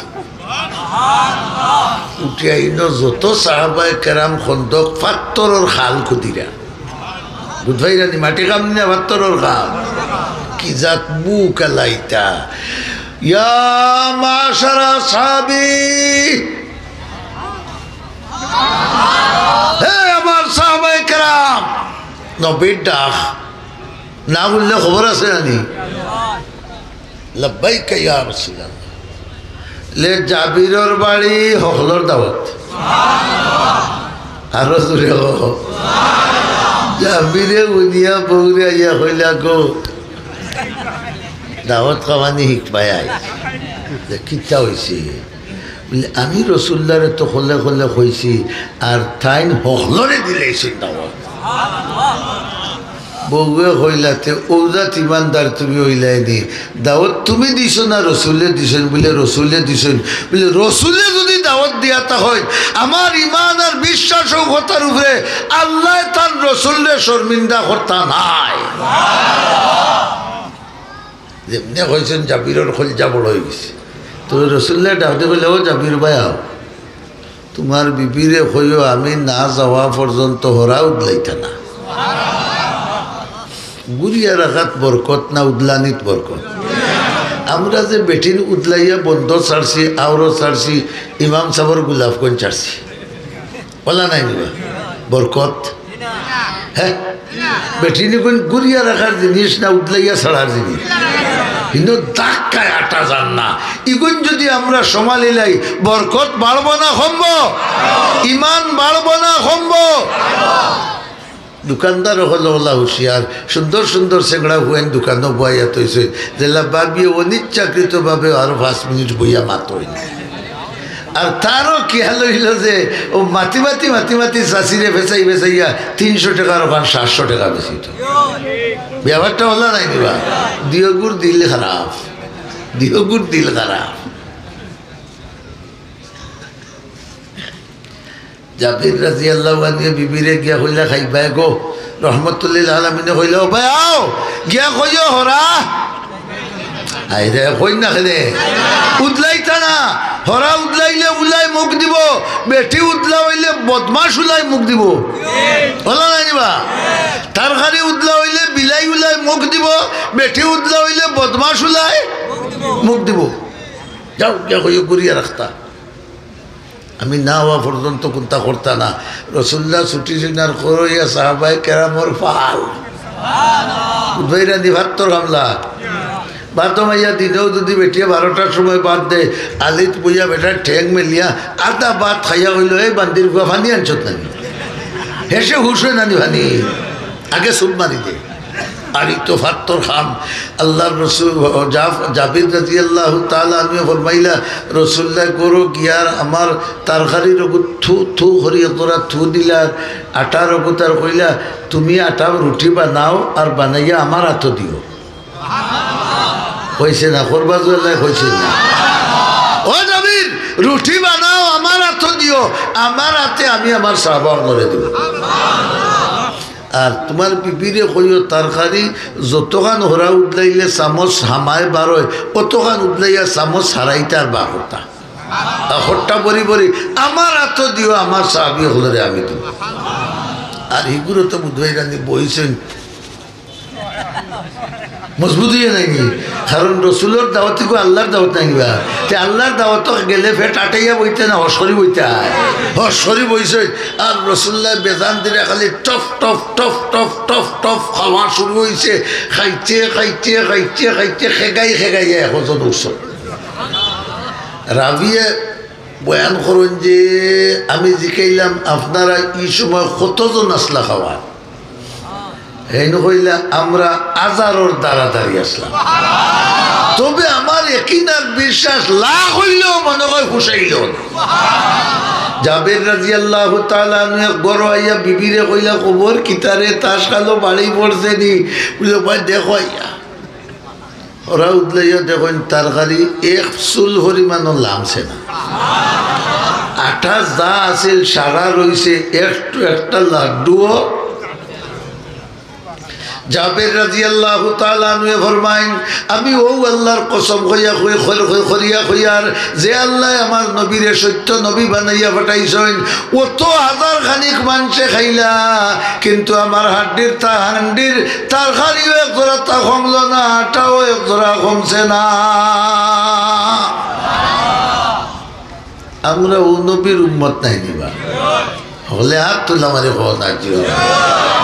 উঠিয়া ইনো যত সাহাবায়ে কেরাম খন্দক ফাত্তরর খাল খুদিরা। বুঝ পাইরা নি? মাটি কাম নি না ফাত্তরর খাল। কি জাত বুক আলাইতা। ইয়া মাশারা আসহাবি। হে আমার সাহাবায়ে কেরাম। নবীর ডাক। না হুনলে খবর আছে না নি? লাব্বাইকা ইয়া রাসূলুল্লাহ। লে জাবিরর বাড়ি হকলর দাওয়াত। আরো জুরে কও। জাবিরে হুনিয়া বউরে আইয়া কইলা গো, দাওয়াত খাওয়ানি হিকবায় আই। যে কিতা অইছে? বুলে, আমি রসুলুল্লাহরে তো কলে কলে কইছি, আর তাইন হকলরে দিলাইছইন দাওয়াত। বউয়ে কইলা, "তে অউ জাত ইমানদার তুমি অইলায় নি? দাওয়াত তুমি দিছো না রসুলে দিছইন?" বুলে, "রসুলে দিছইন।" বুলে, "রসুলে যুদি দাওয়াত দিয়া থাকইন, আমার ইমান আর বিশ্বাস অউ কথার উপরে, আল্লায় তান রসুলরে শরমিন্দা করতা নায়।" যেমনে কইছইন, জাবিরর কইলজা বড় অইগেছে। তো রসুলরে ডাক দি কইলা, "ও জাবির ভাই, আও।" তুমার বিবিরে কইও, আমি না যাওয়া পর্যন্ত হরা উদলাইতা না। গুরিয়া রাখাত বরকত না উদলানিত বরকত? আমরা যে বেটিন উদলাইয়া বন্দ ছাড়ছি, আওরত ছাড়ছি, ইমাম সাবর গোলাপগঞ্জ ছাড়ছি, অলা নায় নি বা? বরকত? হে, বেটিন ইগুন গুরিয়া রাখার জিনিস না উদলাইয়া ছাড়ার জিনিস? কিন্তু ধাক্কায় আটা যার না। ইগুন যুদি আমরা সমালিলাই, বরকত বাড়বো না কমবো? ইমান বাড়বো না কমবো? দোকানদার অকল অলা হুঁশিয়ার, সুন্দর সুন্দর চেংড়া পুয়াইন দোকানো বওয়াইয়া থইছে, যেলা ভাবিয়ে অনিচ্ছাকৃতভাবে আরো পাঁচ মিনিট বইয়া মাতইন। আর তারও খিয়াল অইলো যে অউ মাতি মাতি, মাতি মাতি চাচিরে ফেছাই ফেছাইয়া তিনশো টেকার অখান সাতশো টেকা বেচিতো। ব্যাপারটা অলা নায় নি বা? দিয়োগুর দিল খারাপ, দিয়োগুর দিল খারাপ। জাবির রাদিয়াল্লাহু আনহু বিবিরে গিয়া কইলা, "খাইবায় গো।" রহমতুল্লিল আলামিনে কইলা, "ও ভাই, আও, গিয়া কইও হরা।" আইরে, কইন না কেনে? উদলাইতা না। হরা উদলাইলে উলায় মুখ দিবো, বেটি উদলা অইলে বদমাশ উলায় মুখ দিবো। অলা নায় নি বা? তরকারি উদলা অইলে বিলাই উলায় মুখ দিবো, বেটি উদলা অইলে বদমাশ উলায় মুখ দিবো। যাও, গিয়া কইও গুরিয়া রাখতা। আমি না অওয়া পর্যন্ত কুন্তা করতা না। রসুল্লাহ ছুটি সিনার করইয়া সাহাবায়ে কেরামর ফাল। উদ্ভাইরা নি ভাত্তর গামলা। ভাত মাইয়া দিনেও যুদি বেটিয়ে বারোটার সময় ভাত দেয়, আলিত বইয়া বেটার ঠেং মেলিয়া আধা ভাত খাইয়া কইলো, "এই বান্দির ফুয়া, পানি আনছত না নি?" হেষে হুশ অয় না নি পানি? আগে সুপ মারি দে। আর ই তো ফাত্তর কাম। আল্লাহর রসুল, জাফ-, জাবির রাদিয়াল্লাহু তাআলা আনহু ফরমাইলা, রসুল্লাহ ঘরো গিয়ার আমার তরকারির অগুত থু থু করি একজরা থু দিলার, আটার অগুত আর কইলা, "তুমি আটা রুটি বানাও আর বানাইয়া আমার আতো দিও।" কইছে না, করবা জুয়াল্লায় কইছে না। "ও জাবির, রুটি বানাও, আমার আতো দিও, আমার আতে আমি আমার সাহাবা অকলরে দিমু।" আর তুমার বিবিরে কইও, তরকারি যতখান হরা উদলাইলে চামচ হামায় বারয়, অতখান উদলাইয়া চামচ হারাইতা আর বার করতা। আর হট্টা বরি বরি, "আমার আতো দিও, আমার সাহাবি অকলরে আমি দিমু।" আর হিগুরে তো বুধবাই রানি বইছইন, মজবুত অইয়া নায় নি? কারণ রসুলর দাওয়াত ইগু আল্লাহর দাওয়াত নায় নি বা? তে আল্লাহর দাওয়াতো গেলে পেট আটাইয়া বইতে না, হস করি বইতে অয়? হস করি বইছে। আর রসুল্লায় বেজান দিরা খালি ToF ToF ToF ToF ToF ToF খাওয়া শুরু অইছে। খাইতে, খাইতে, খাইতে, খাইতে খেগাই খেগাই একজন উঠছইন। রাবিয়ে বয়ান করইন যে, "আমি জিকাইলাম, আপনারা ই সময় কতজন আছলা খাওয়াত?" হেইন কইলা, "আমরা হাজারর দারাদারি আছলাম। তবে আমার একিন আর বিশ্বাস লাখ অইলেও মনে অয় পুষাইলো না।" জাবির রাদিয়াল্লাহু তাআলা আনহু এক ঘরো আইয়া বিবিরে কইলা, "খবর কিতা রে, তাস খেলো বাড়ি পড়ছে নি?" বুলে, "ভাই দেখো আইয়া।" হরা উদলাইয়া দেখইন তরকারি এক চুল পরিমাণও লামছে না। আটা যা আছিল সারা রইছে, একটু একটা লাড্ডুও। জাবির রাদিয়াল্লাহু তাআলা আনহু ফরমাইন, "আমি অউ আল্লাহর কসম কইয়া কই, কই, কই, করিয়া কইয়ার, যে আল্লায় আমার নবীরে সত্য নবী বানাইয়া পাঠাইছইন, অত হাজার খানিক মানষে খাইলা, কিন্তু আমার হাড্ডির তা-, হান্ডির তরকারিও এক জরা তা কমলো না, আটাও এক জরা কমছে না।" আমরা অউ নবীর উম্মত নায় নি বা? অইলে আত তুলা মারি কও না, জি।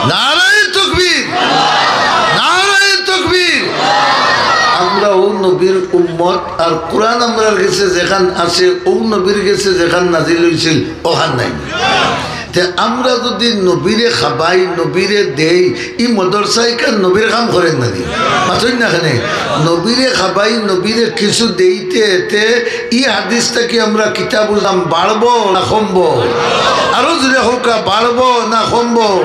নারায়ে তাকবীর, নারায়ে তাকবীর। আমরা অউ নবীর উম্মত, আর কোরআন আমরার গেছে যেখান আছে, অউ নবীর গেছে যেখান নাজিল অইছিল, অখান নায় নি। তে আমরা যুদি নবীরে খাবাই, নবীরে দেই, ই মাদ্রাসায় কার নবীর কাম করইন না নি? মাতইন না কেনে? নবীরে খাবাই, নবীরে কিছু দেইতে, তে ই হাদিস থাকি আমরা কিতা বুঝলাম, বাড়বো না কমবো? আরো জুরে কউক্কা, বাড়বো না কমবো?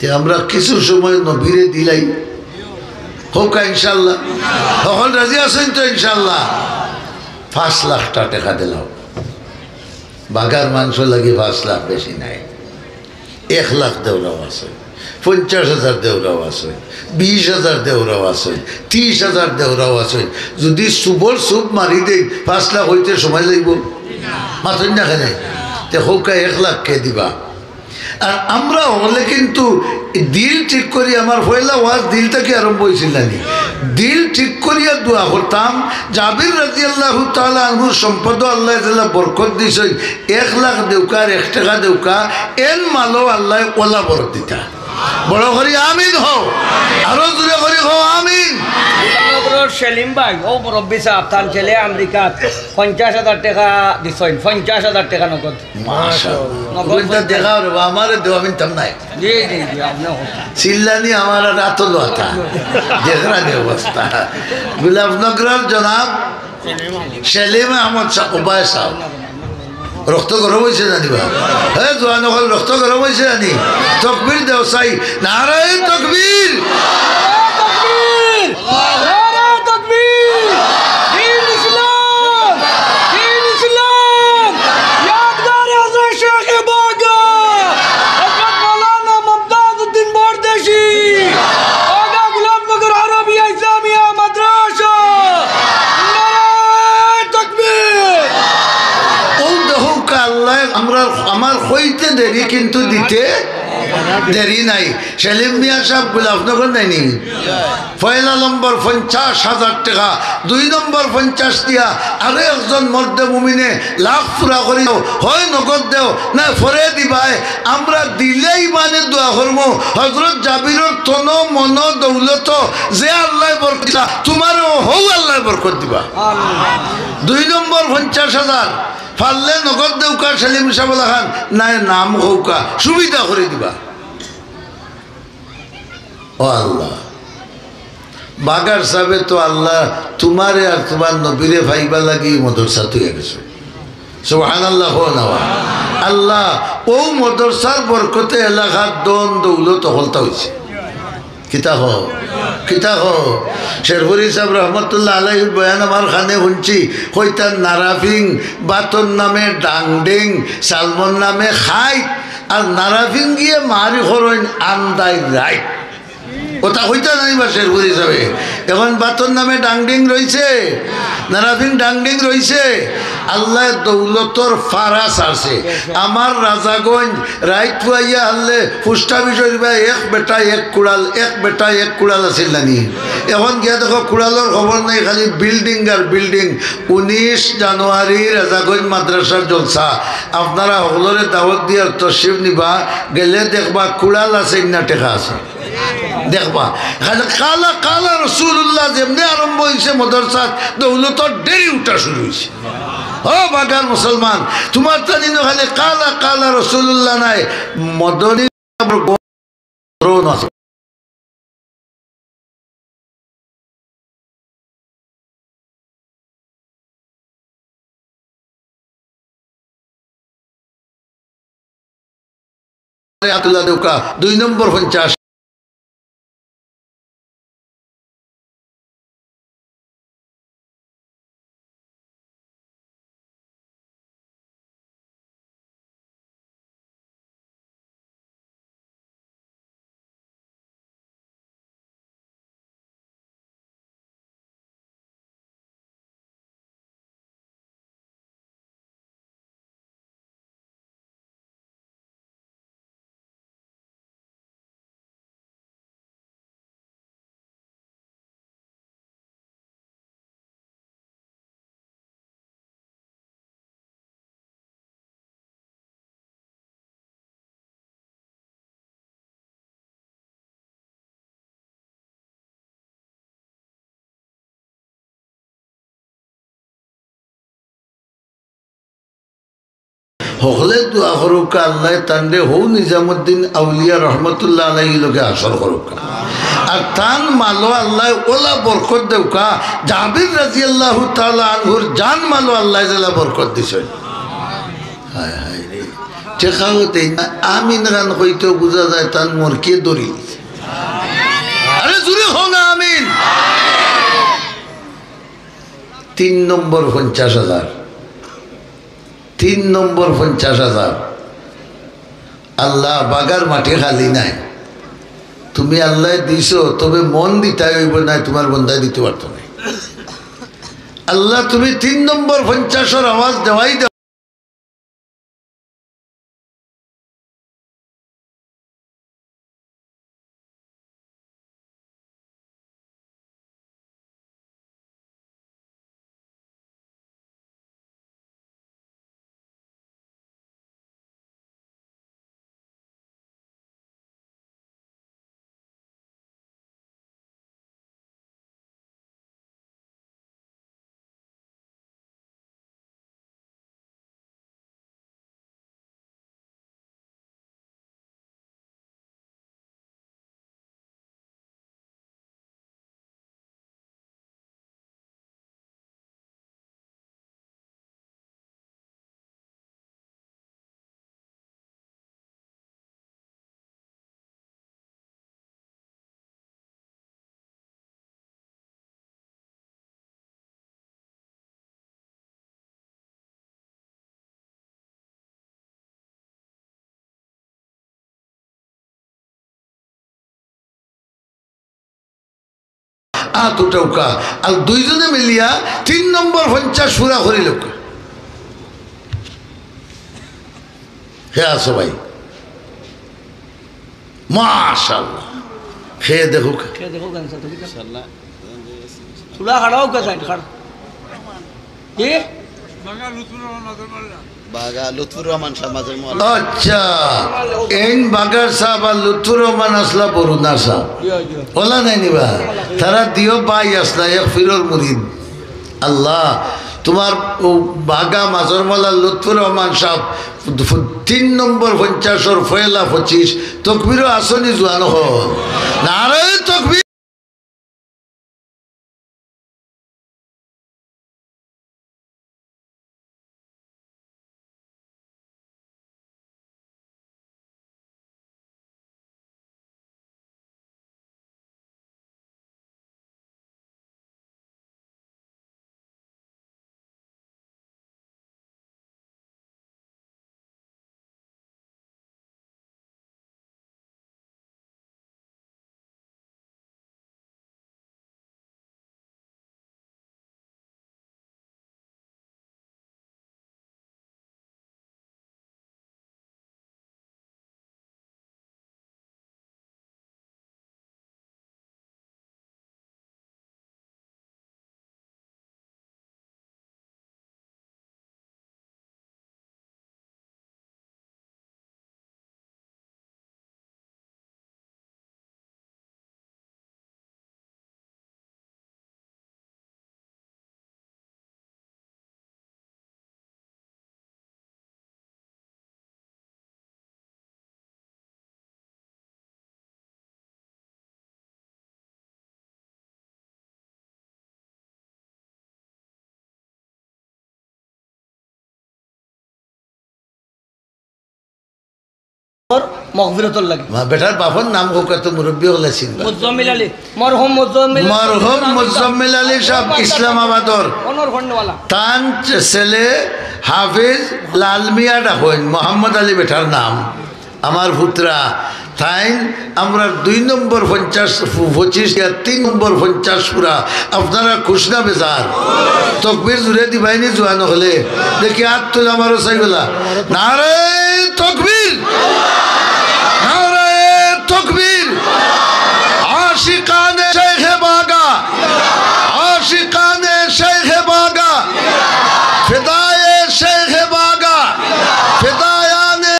তে আমরা কিছু সময় নবীরে দিলাই, কউক্কা ইনশাআল্লাহ। হকল রাজি আছইন তো ইনশাআল্লাহ? পাঁচ লাখটা টেকা দিলাও। বাগার মানষর লাগি পাঁচ লাখ বেশি নায়। এক লাখ দেওরাও আছে, পঞ্চাশ হাজার দেওরাও আছে, বিশ হাজার দেওরাও আছে, ত্রিশ হাজার দেওরাও আছে। যুদি সুবর সুব মারি দেই, পাঁচ লাখ অইতে সময় যাইবো? মাতইন না কেনে? তে কউক্কা এক লাখ কে দিবা? আর আমরা অকলে কিন্তু দিল ঠিক করি, আমার পয়লা ওয়াজ দিল থাকি আরম্ভ অইছিল নানি? দিল ঠিক করিয়া দোয়া করতাম। জাবির রাদিয়াল্লাহু তাআলা আনহুর সম্পদো আল্লায় যেলা বরকত দিছইন, এক লাখ দেউক্কা আর এক টেকা দেউক্কা, এন মালো আল্লায় ওলা বরকত দিতা। বড় করি আমিন কও, আরো জোরে করি কও আমিন। নগরর সেলিম ভাই, অউ মুরব্বি সাব, তান ছেলে আমেরিকাত পঞ্চাশ হাজার টেকা দিছইন, পঞ্চাশ হাজার টেকা নগদ। মাশাআল্লাহ। নগদ ওইটা পঞ্চাশ। দেখাও রে বা, আমারে দেও, আমি নিতাম নায়। জি, জি, জি, আপনি হোক। চিল্লানি আমার আর আতো লতা। দেখরা নি অবস্থা। গোলাপনগরর জনাব সেলিম আহমদ সাব, উবায় সাব। রক্ত গরম অইছে জানি বা? হে জোয়ান অকল, রক্ত গরম অইছে জানি? তকবীর দেও চাই। নারায়ে তকবীর। নারায়ে তকবীর। নারায়ে তকবীর। দ্বীন ইসলাম, দ্বীন ইসলাম। ইয়াদগারে হযরত শেখ বাগা, হযরত মাওলানা মুমতাজ উদ্দিন পরদেশি, বাগা গোলাপনগর আরবিয়া ইসলামিয়া মাদ্রাসা। নারায়ে তকবীর। অউ দেখউক্কা আল্লায় আমরার, আমার কইতে দেরি কিন্তু দিতে দেরি নাই। সেলিম মিয়া সাব গোলাপনগর নায়নি? পয়লা নম্বর পঞ্চাশ হাজার টেকা, দুই নম্বর পঞ্চাশ দিয়া, আরো একজন মর্দে মুমিনে লাখ পুরা করি দেও, হয় নগদ দেও, না পরে দিবায়। আমরা দিলেই মানে দোয়া করমু, হযরত জাবিরর তন মন দৌলত যে আল্লায় বরকত দিলা, তুমারেও হউ আল্লায় বরকত দিবা। দুই নম্বর পঞ্চাশ হাজার, পারলে নগদ দেউক্কা সেলিম সাব লাখান, নায় নাম কউক্কা, সুবিধা করি দিবা। ও আল্লাহ, বাগার সাবে তো আল্লাহ তুমারে আর তুমার নবীরে পাইবার লাগি ই মদরসা থইয়া গেছে। সুবহানাল্লাহ, কও না বা। আল্লাহ, অউ মদরসার বরকতে এলাকার ধন দৌলত হকলতা অইছে। কিতা কও? কিতা কও? শেরপুরী সাব রহমতুল্লাহ আলাইহির বয়ান আমার কানে হুনছি, কইতা নারাফিং, বাতর নামে ডাংডিং, সালমর নামে খাইত, আর নারাফিং গিয়ে মারি করইন আন্দাইর রাইত। অতা কইতা নানি বা শেরপুরী সাবে? এখন বাতর নামে ডাংডিং রইছে, নারাফিং ডাংডিং রইছে। আল্লায় দৌলতর ফারা ছাড়ছে। আমার রাজাগঞ্জ রাইত পুয়াইয়া হারলে পোস্ট অফিস অইবা এক বেটা এক কুড়াল, এক বেটা এক কুড়াল আছিল নানি? এখন গিয়া দেখো কুড়ালর খবর নাই, খালি বিল্ডিং আর বিল্ডিং। উনিশ জানুয়ারি রাজাগঞ্জ মাদ্রাসার জলসা, আপনারা হকলরে দাওয়াত দিয়ার তশরিফ নিবা, গেলে দেখবা কুড়াল আছে, ইন্না টেকা আছে। দেখবা, খালি কালা কালা রসুলুল্লাহ যেমনে আরম্ভ অইছে, মদরসাত দৌলতর ঢেরি উঠা শুরু অইছে। ও বাগার মুসলমান, তুমার তানি নু খালি কালা কালা রসুলুল্লাহ নায়, মদনী আতুল্লাহ দেউক্কা, দুই নম্বর পঞ্চাশ। হকলে দোয়া করউক্কা, আল্লায় তানরে হউ নিজামুদ্দিন আউলিয়া রহমতুল্লাহ আলাইহির লগে হাশর করউক্কা। আর তান মালো আল্লায় ওলা বরকত দেউক্কা, জাবির রাদিয়াল্লাহু তাআলা আনহুর জান মালো আল্লায় যেলা বরকত দিছইন। হায় হায় রে। টেকাও দেইন না, আমিন খান কইতেউ বুঝা যায় তান মরকে ধরিলিছে। আরে জুরে কও না আমিন। তিন নম্বর পঞ্চাশ হাজার, তিন নম্বর পঞ্চাশ হাজার। আল্লাহ, বাগার মাটি খালি নায়, তুমি আল্লায় দিছো, তবে মন দিতায় অইবো নায়, তুমার বন্দায় দিতো পারতো নায়। আল্লাহ, তুমি তিন নম্বর পঞ্চাশর আওয়াজ দেওয়াই দেও। আত উঠাউক্কা। আর দুইজনে মিলিয়া তিন নম্বর পঞ্চাশ পুরা করিলাউক্কা। হে আছো ভাই, মাশাআল্লাহ। হে দেখউক্কা। হে দেখউক্কা, ইনশাআল্লাহ। চুলা খাড়াউক্কা, সাইড খাড়া। কি? বাগা লুৎফুর রহমান সাহেব মাজার মোয়াল্লা। আচ্ছা, এইন বাগার সাহেব আর লুৎফুর রহমান আছলা বরুণা সাহেব। জি, জি। অলা নায় নি বা? তারা দিও ভাই আছলা, এক পীরর মুরিদ। আল্লাহ, তুমার অউ বাগা মাজার মোয়াল্লা লুৎফুর রহমান সাহেব, তিন নম্বর পঞ্চাশর পয়লা পঁচিশ, তকবিরো আছো নি জুয়ান অকল? নারায়ে তকবির। মগফিরতর লাগি। মা, বেটার বাপর নাম কউক্কা তো মুরব্বি অকলে চিনবা। মুজাম্মিল আলী, মরহুম মুজাম্মিল আলী। মরহুম মুজাম্মিল আলী সাহেব ইসলামাবাদর। অনর ফন্ডওয়ালা। তান ছেলে হাফিজ লাল মিয়া ডাকইন, মোহাম্মদ আলী বেটার নাম। আমার পুতরা, তাইন আমরার দুই নম্বর পঞ্চাশ, পঁচিশ ইয়া তিন নম্বর পঞ্চাশ পুরা। আপনারা খুশ না বেজার? তকবির জুরে দিবায়নি জুয়ান অকলে? দেখি আত তুলা মারো চাইবলা। নারায়ে তকবির! নারায়ে তকবির! আশিকানে শেখে বাগা, আশিকানে শেখে বাগা, ফেদায়ে শেখে বাগা, ফেদায়ানে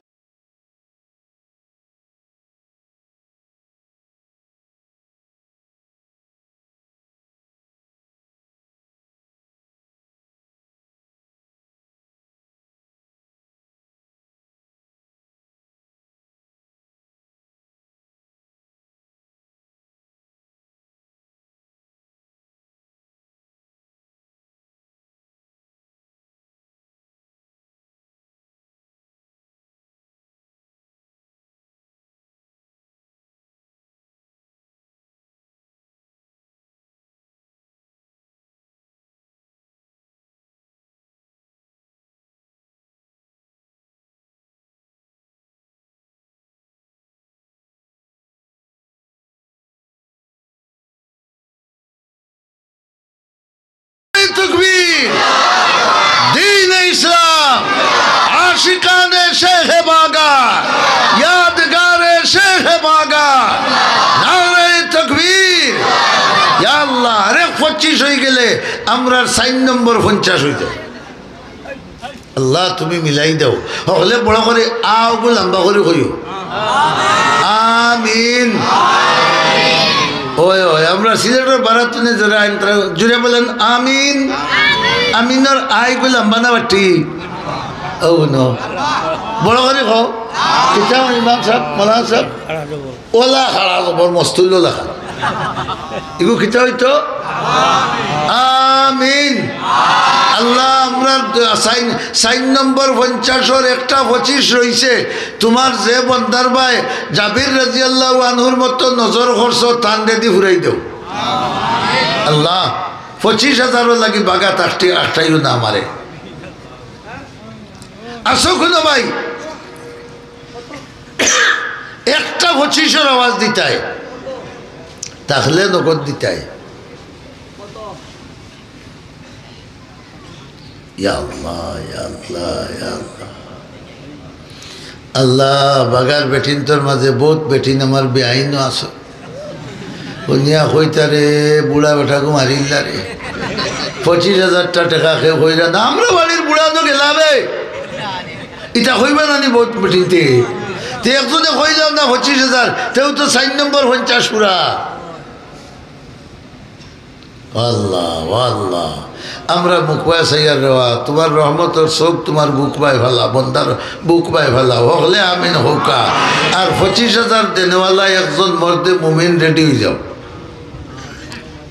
তকবীর। দ্বীনে ইসলাম, আশিকানে শেখে বাগা, ইয়াদগারে শেখে বাগা, নারায়ে তকবীর। ইয়া আল্লাহ, আরেক পঁচিশ অইগেলে আমরার চাইর নম্বর পঞ্চাশ অইতো। আল্লাহ, তুমি মিলাই দেও। হকলে বড় করি আ অগু লম্বা করি কইও। আমিন। ওই, ওই, আমরা সিলেটর বারাতুনে যারা আইন, তারা জুরে বলেন, "আমিন।" আমিনর আ অগু লম্বা না বাটি? ও ন। বড় করি কও। কিতা ইমাম সাব, মৌলানা সাব? ওলা খাড়া জবর মস্তুল্য লেখা। ইগু কিতা অইতো? আমিন। আল্লাহ, আমরার দ-, চাইর, চাইর নম্বর পঞ্চাশর একটা পঁচিশ রইছে। তুমার যে বন্দার বায় জাবির রাদিয়াল্লাহু আনহুর মতো নজর করছো, তানরে দি ফুরাই দেও। আল্লাহ, পঁচিশ হাজারর লাগি বাগা তাকটি আটকাইও না আমারে। আছো কুনু ভাই? একটা পঁচিশর আওয়াজ দিতায়, তাহলে নগদ দিতায়। ইয়া আল্লাহ, ইয়া আল্লাহ, ইয়া আল্লাহ। আল্লাহ, বাগার বেটিন্তর মাঝে বউত বেটিন আমার বেআইনও আছে। হুনিয়া কইতারে, "বুড়া বেটাগু মারিল্লা রে। পঁচিশ হাজারটা টেকা কেউ কইরা না, আমরা বাড়ির বুড়া তো গেলাবে।" ইতা কইবা না নি বউত বেটিন্তে? তে একজনে কইলাম না পঁচিশ হাজার, তেউ তো চাইর নম্বর পঞ্চাশ পুরা। আল্লাহ, আল্লাহ, আমরা মুখ বায় চাইয়ার রেওয়া, তুমার রহমতর চোখ তুমার বুক বায় ফালা, বন্দার বুক বায় ফালা, হকলে আমিন কউক্কা। আর পঁচিশ হাজার দেনেওয়ালা একজন মর্দে মুমিন রেডি অই যাও।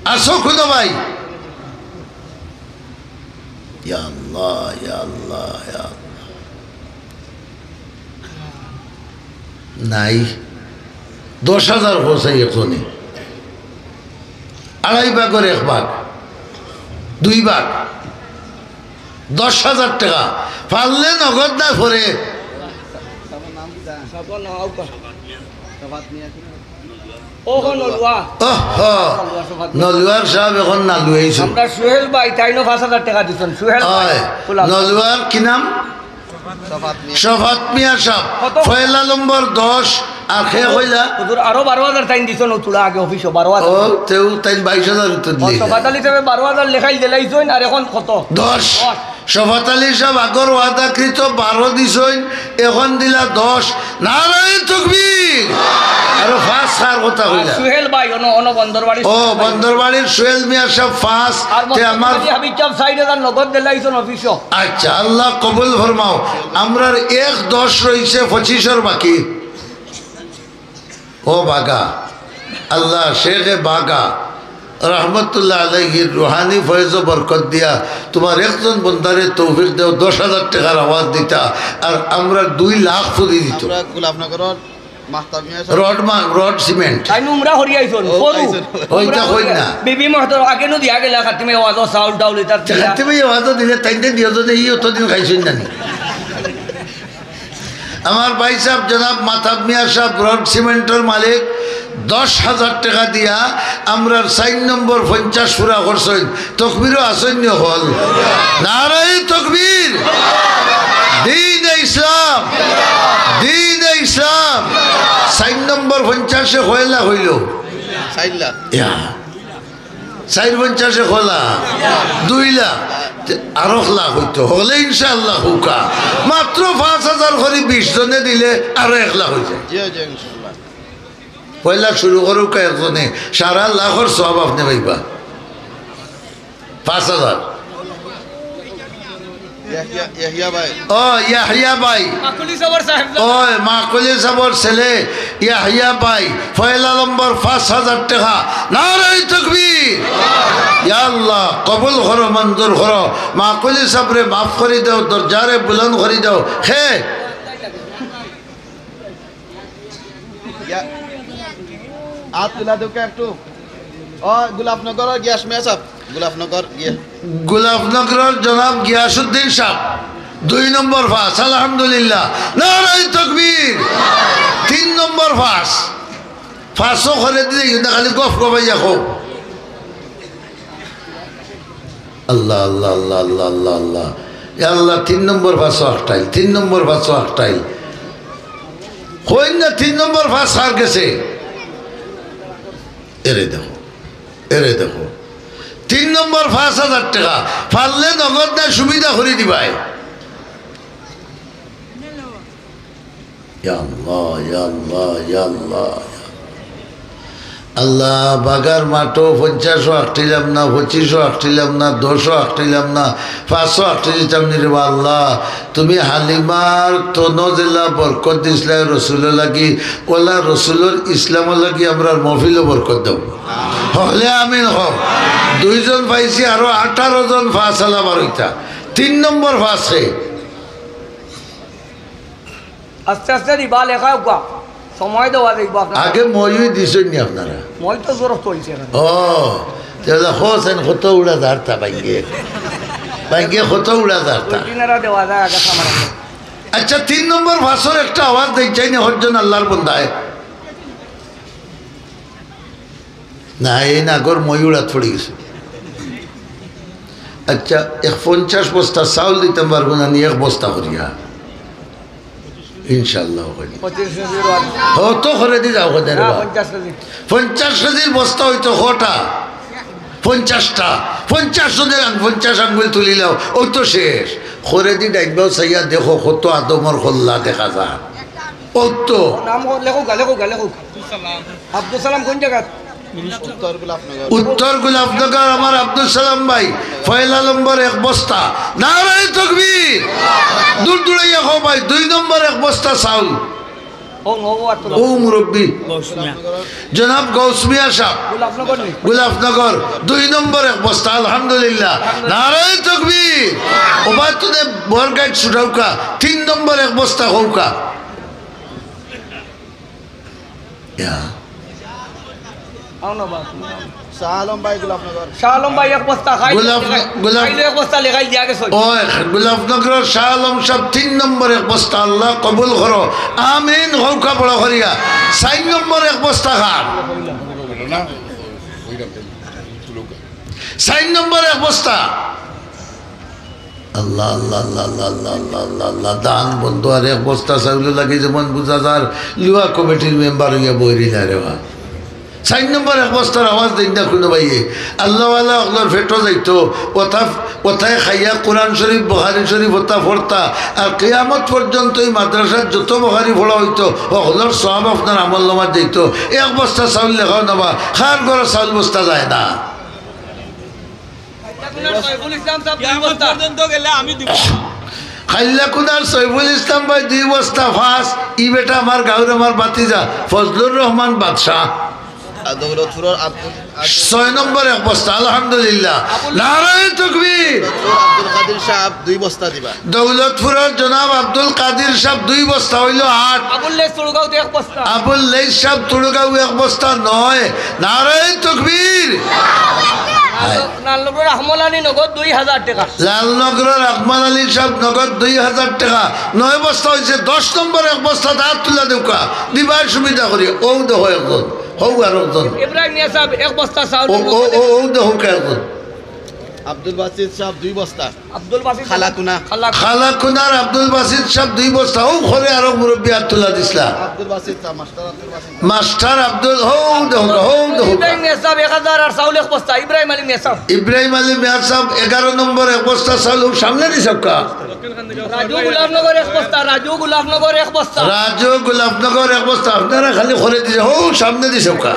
আছো কুনু ভাই? ইয়া আল্লাহ, ইয়া আল্লাহ, ইয়া আল্লাহ। নাই। দশ হাজার পৌঁছাই একজনে। আড়াই ভাগর এক ভাগ, দুই ভাগ, দশ হাজার টেকা। পারলে নগদ না পরে। ওহ, নলুয়া। ওহ, নলুয়ার সাব এখন নালু আইছইন। আমরা সোহেল ভাই, তাইনও পাঁচ হাজার টেকা দিছইন। সোহেল ভাই, অয়, নলুয়ার কি নাম? শফাত মিয়া সাব। কত? পয়লা নম্বর দশ, আর কে কইলা? হুজুর, আরো বারো হাজার তাইন দিছইন, ও থুড়া আগে অফিসো, বারো হাজার। ও, তেউ তাইন বাইশ হাজার উত্তর ও, দিলে। শফাত আলী সাবে বারো হাজার লেখাইল দিলাইছইন, আর এখন কত? দশ। দশ। শফাত আলী সাব আগর ওয়াদাকৃত বারো দিছইন, এখন দিলা দশ। নারায়ে তকবীর। আরো পাঁচ কার কথা কইলা? সোহেল ভাই, অনো, অনো বন্দরবাড়ির ও, সোহেল ভাই। বন্দরবাড়ির সোহেল মিয়া সাব পাঁচ। আর তে আমার হাবিব সাব ষাইট হাজার নগদ দিলাইছইন অফিসো। আচ্ছা, আল্লাহ কবুল ফরমাও। আমরার এক দশ রইছে পঁচিশর বাকি। ও বাগা, আল্লাহ শেখে বাগা রহমতুল্লাহ আলাইহির রুহানি ফয়েজ ও বরকত দিয়া তুমার একজন বন্দারে তৌফিক দেও দশ হাজার টেকার আওয়াজ দিতা, আর আমরা দুই লাখ ফুরি দিত। আমরা গোলাপনগরর মাহতাব মিয়া সাব। রড মা-, রড সিমেন্ট। তাইন উমরা করি আইছইন, ও, করু। আইছইন। ওইটা উমরা কই করি না। বিবি মহতর আগে নু দিয়া গেলা খাতিমে ওয়াজো চাউল টাউল ইতা দিয়া। খাতিমে ওয়াজো দিলে তাইন দিও যদি ই অতদিন খাইছইন না নি। আমার ভাই সাব জনাব মাহতাব মিয়া সাব রড সিমেন্টর মালিক দশ হাজার টেকা দিয়া আমরার চাইর নম্বর পঞ্চাশ পুরা করছইন। তকবীরও আছইন নি হকল? নারায়ে তকবীর। দ্বীনে ইসলাম, দ্বীনে ইসলাম। চাইর নম্বর পঞ্চাশে কয় লাখ অইলো? চাইর লাখ। ইয়া। চাইর পঞ্চাশে কয় লাখ? দুই লাখ। তে আরো এক লাখ অইতো। হকলে ইনশাআল্লাহ কউক্কা। মাত্র পাঁচ হাজার করি বিশ জনে দিলে আরো এক লাখ অই যায়। জি, জি, ইনশাআল্লাহ। পয়লা শুরু করউক্কা একজনে, সারা লাখর সওয়াব আপনে পাইবা। পাঁচ হাজার। ইয়াহিয়া, ইয়াহিয়া ভাই। ও, ইয়াহিয়া ভাই। মাকুলি সাবর সাহেব। ও, মাকুলি সাবর ছেলে ইয়াহিয়া ভাই, পয়লা নম্বর পাঁচ হাজার টেকা। নারায়ে তকবীর। ইয়া আল্লাহ, কবুল করো, মঞ্জুর করো। মাকুলি সাবরে মাফ করি দেও, দরজারে বুলন্দ করি দেও। হে। ইয়া, আত তুলা দেউক্কা একটু। ও, গোলাপনগরর গিয়াস মিয়া সাব, গোলাপনগর গিয়া-, গোলাপনগরর জনাব গিয়াসউদ্দিন সাব, দুই নম্বর পাঁচ, আলহামদুলিল্লাহ, নারায়ে তকবীর। তিন নম্বর পাঁচ, পাঁচও করি দিলে কিন্তু খালি গফ গফাইয়া কও। আল্লাহ, আল্লাহ, আল্লাহ, আল্লাহ, আল্লাহ, আল্লাহ। ইয়া আল্লাহ, তিন নম্বর ফাঁসও আটকাইল, তিন নম্বর ফাঁসও আটকাইল। কইন না তিন নম্বর ফাঁস কার গেছে? এরে দেখো, এরে দেখো। তিন নম্বর পাঁচ হাজার টেকা। পারলে নগদ না সুবিধা করি দিবায়। ইয়া আল্লাহ, ইয়া আল্লাহ, ইয়া আল্লাহ, ইয়া আল্লাহ। আল্লাহ, বাগার মাঠও পঞ্চাশও আটকিলাম না, পঁচিশও আটকিলাম না, দশও আটকিলাম না, পাঁচও আটকি দিতাম নি রে বা আল্লাহ। তুমি হালিমার তনো যেলা বরকত দিছলায় রসুলর লাগি, অলা রসুলর ইসলামর লাগি আমরার মহফিলও বরকত দেও। হকলে আমিন কও। দুইজন পাইছি, আরো আঠারো জন পাঁচআলা বার অইতা। তিন নম্বর পাঁচে। আস্তে আস্তে দিবা, লেখা উকা। সময় দেওয়া যাইব আপনার। আগে মইও দিছইন নি আপনারা? মই তো জোর তো অইছে এখন। ও, তাহলে হোসেন কত উড়া জারতা ভাঙ্গে। ভাঙ্গে কত উড়া জারতা। ওই দিনেরা দেওয়া যায় আগে সামান্য। আচ্ছা, তিন নম্বর পাঁচর একটা আওয়াজ দেই চাই না, হজ্জন আল্লাহর বন্দায়। না, এই না, আগর মই উড়াত পড়ি গেছে। আচ্ছা, এক পঞ্চাশ বস্তা চাউল দিতাম পারবো না নি, এক বস্তা করিয়া? ইনশাআল্লাহ, কইলে। পঁচিশ কেজির আর হতো করে দি যাও, কইলে রে না, বা। পঞ্চাশ কেজি। পঞ্চাশ কেজির বস্তা অইতো কটা? পঞ্চাশটা। পঞ্চাশ জনের আং-, পঞ্চাশ আঙ্গুল তুলিলাও, অউ তো শেষ। করে দি ডাইনবাও চাইয়া দেখো, কত আদমর কল্লা দেখা যায়। অউ তো। নাম লেখো গা, লেখো গা, লেখো গা। আব্দুল সালাম কোন জায়গা? উত্তর গোলাপনগর। উত্তর গোলাপনগর আমার আব্দুল সালাম ভাই, পয়লা নম্বর এক বস্তা। নারায়ে তকবীর। দূর দূরাইয়া কও ভাই, দুই নম্বর এক বস্তা চাউল। ও, ও, ও, আব্দুল ও মুরব্বি। গৌস মিয়া। জনাব গৌস মিয়া সাহেব। গোলাপনগর নি? গোলাপনগর, দুই নম্বর এক বস্তা, আলহামদুলিল্লাহ। নারায়ে তকবীর। ওবা তুনে বরগাইট ছুটাউকা, তিন নম্বর এক বস্তা কউকা। ইয়া। আও না বা। শাহ আলম ভাই গোলাপনগর। শাহ আলম ভাই এক বস্তা খাই, গোলাপ-, গোলাপ- খাইলে এক বস্তা লেখাই দিয়া গেছে। ওই গোলাপনগরর শাহ আলম সাহেব তিন নম্বর এক বস্তা, আল্লাহ কবুল করো। আমিন কউকা বড় করিয়া। চাইর নম্বর এক বস্তা কার? চাইর নম্বর এক বস্তা। আল্লাহ, আল্লাহ, আল্লাহ। দান বন্ধ আর এক বস্তা চাউলর লাগি যেমন বুঝা যার, লুয়া কমিটির মেম্বার অইয়া বইরি না রে বা। চাইর নম্বর এক বস্তার আওয়াজ দেইন না কুনু ভাইয়ে। আল্লাহওয়ালা অকলর পেটো যাইতো, ওতা, ওতায় খাইয়া কোরআন শরীফ, বুখারী শরীফ ওতা পড়তা। আর কিয়ামত পর্যন্ত ই মাদ্রাসাত যত বুখারী পড়া অইতো, অকলর সওয়াব আপনার আমলনামাত যাইতো। এক বস্তা চাউল লেখাও না বা, কার ঘরো চাউল বস্তা যায় না। খাইল্লাকুনার সৈফুল ইসলাম সাহেব দুই বস্তা। পর্যন্ত গেলে আমি দিব। খাইল্লাকুনার সৈফুল ইসলাম ভাই দুই বস্তা পাঁচ। ই বেটা আমার গাঁওর আমার ভাতিজা ফজলুর রহমান বাদশা। আর দৌলতপুরের আব্দুল, আব্দুল ছয় নম্বর এক বস্তা, আলহামদুলিল্লাহ। নারায়ে তকবীর। আব্দুল কাদির সাহেব দুই বস্তা দিবা। দৌলতপুরের জনাব আব্দুল কাদির সাহেব দুই বস্তা, অইলো আট। আবুল লেস তুড়গাঁওত এক বস্তা। আবুল লেস সাহেব তুড়গাঁও এক বস্তা, নয়। নারায়ে তকবীর। লাল-, লালনগরর আহমদ আলী নগদ দুই হাজার টেকা। লালনগরর আহমদ আলী সাহেব নগদ দুই হাজার টেকা। নয় বস্তা অইছে, দশ নম্বর এক বস্তা আত তুলা দেউক্কা। দিবার সুবিধা করি। অউ দেখো একজন। হউ আর একজন। ইব্রাহিম মিয়া সাহেব এক বস্তা চাউল। ও, ও, ও, অউ দেখো একজন। আব্দুল বাসিত সাহেব দুই বস্তা। আব্দুল বাসিত খালাকুনা। খালাকুনা। খালাকুনার আব্দুল বাসিত সাহেব দুই বস্তা। অউ ঘরে আরো মুরব্বি আত তুলা দিছলা। আব্দুল বাসিত সাহেব, মাস্টার আব্দুল বাসিত। মাস্টার আব্দুল, হউ দেখো, হউ দেখো। ইব্রাহিম মিয়া সাহেব এক হাজার আর চাউল এক বস্তা। ইব্রাহিম আলী মিয়া সাহেব। ইব্রাহিম আলী মিয়া সাহেব এগারো নম্বর এক বস্তা চাউল, হউ সামনে দি সবকা। রাজু গোলাপনগর এক বস্তা, রাজু গোলাপনগর এক বস্তা। রাজু গোলাপনগর এক বস্তা। আপনারা খালি করে দিছে, হউ সামনে দি সবকা।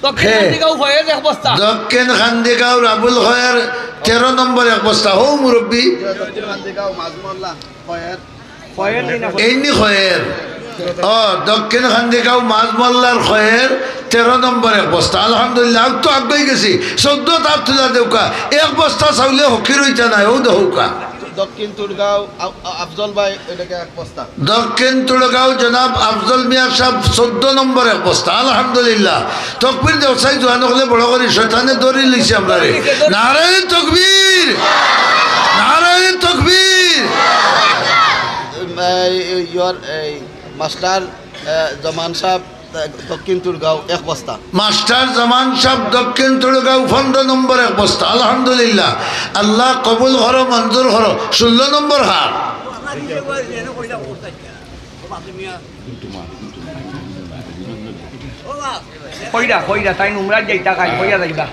দক্ষিণ হে। কান্দিগাঁও ফয়েজ এক বস্তা। দক্ষিণ কান্দিগাঁও রাবুল খয়ের তেরো নম্বর এক বস্তা। হউ মুরব্বি। দক্ষিণ কান্দিগাঁও মাজমল্লা খয়ের। খয়ের নি না? এইনি খয়ের। ও, দক্ষিণ কান্দিগাঁও মাজমল্লার খয়ের তেরো নম্বর এক বস্তা। আলহামদুলিল্লাহ, আমি তো আগুয়াই গেছি। চৌদ্দ আত তুলা দেউক্কা। এক বস্তা চাউলে ফকির অইতা নায়, অউ দেখউক্কা। দক্ষিণ তুড়গাঁও আ-, আ-, আফজল ভাই, এটাকে এক বস্তা। দক্ষিণ তুড়গাঁও জনাব আফজল মিয়া সাহেব চৌদ্দ নম্বর এক বস্তা। আলহামদুলিল্লাহ। তকবীর দেও চাই জোয়ান অকলে বড় করি, শয়তানে ধরি লইছে আমরারে। নারায়ে তকবীর, নারায়ে তকবীর। এই, এই, ইয়র, এই মাস্টার, এ, জমান সাহেব, দক্ষিণ তুরগাঁও এক বস্তা। মাস্টার জামান সাহেব দক্ষিণ তুরগাঁও পনেরো নম্বর এক বস্তা। আলহামদুলিল্লাহ, আল্লাহ কবুল করো, মঞ্জুর করো। ষোলো নম্বর হার। কইরা, কইরা, তাইন উমরাত যাইতা, কাইল কইয়া যাইবা।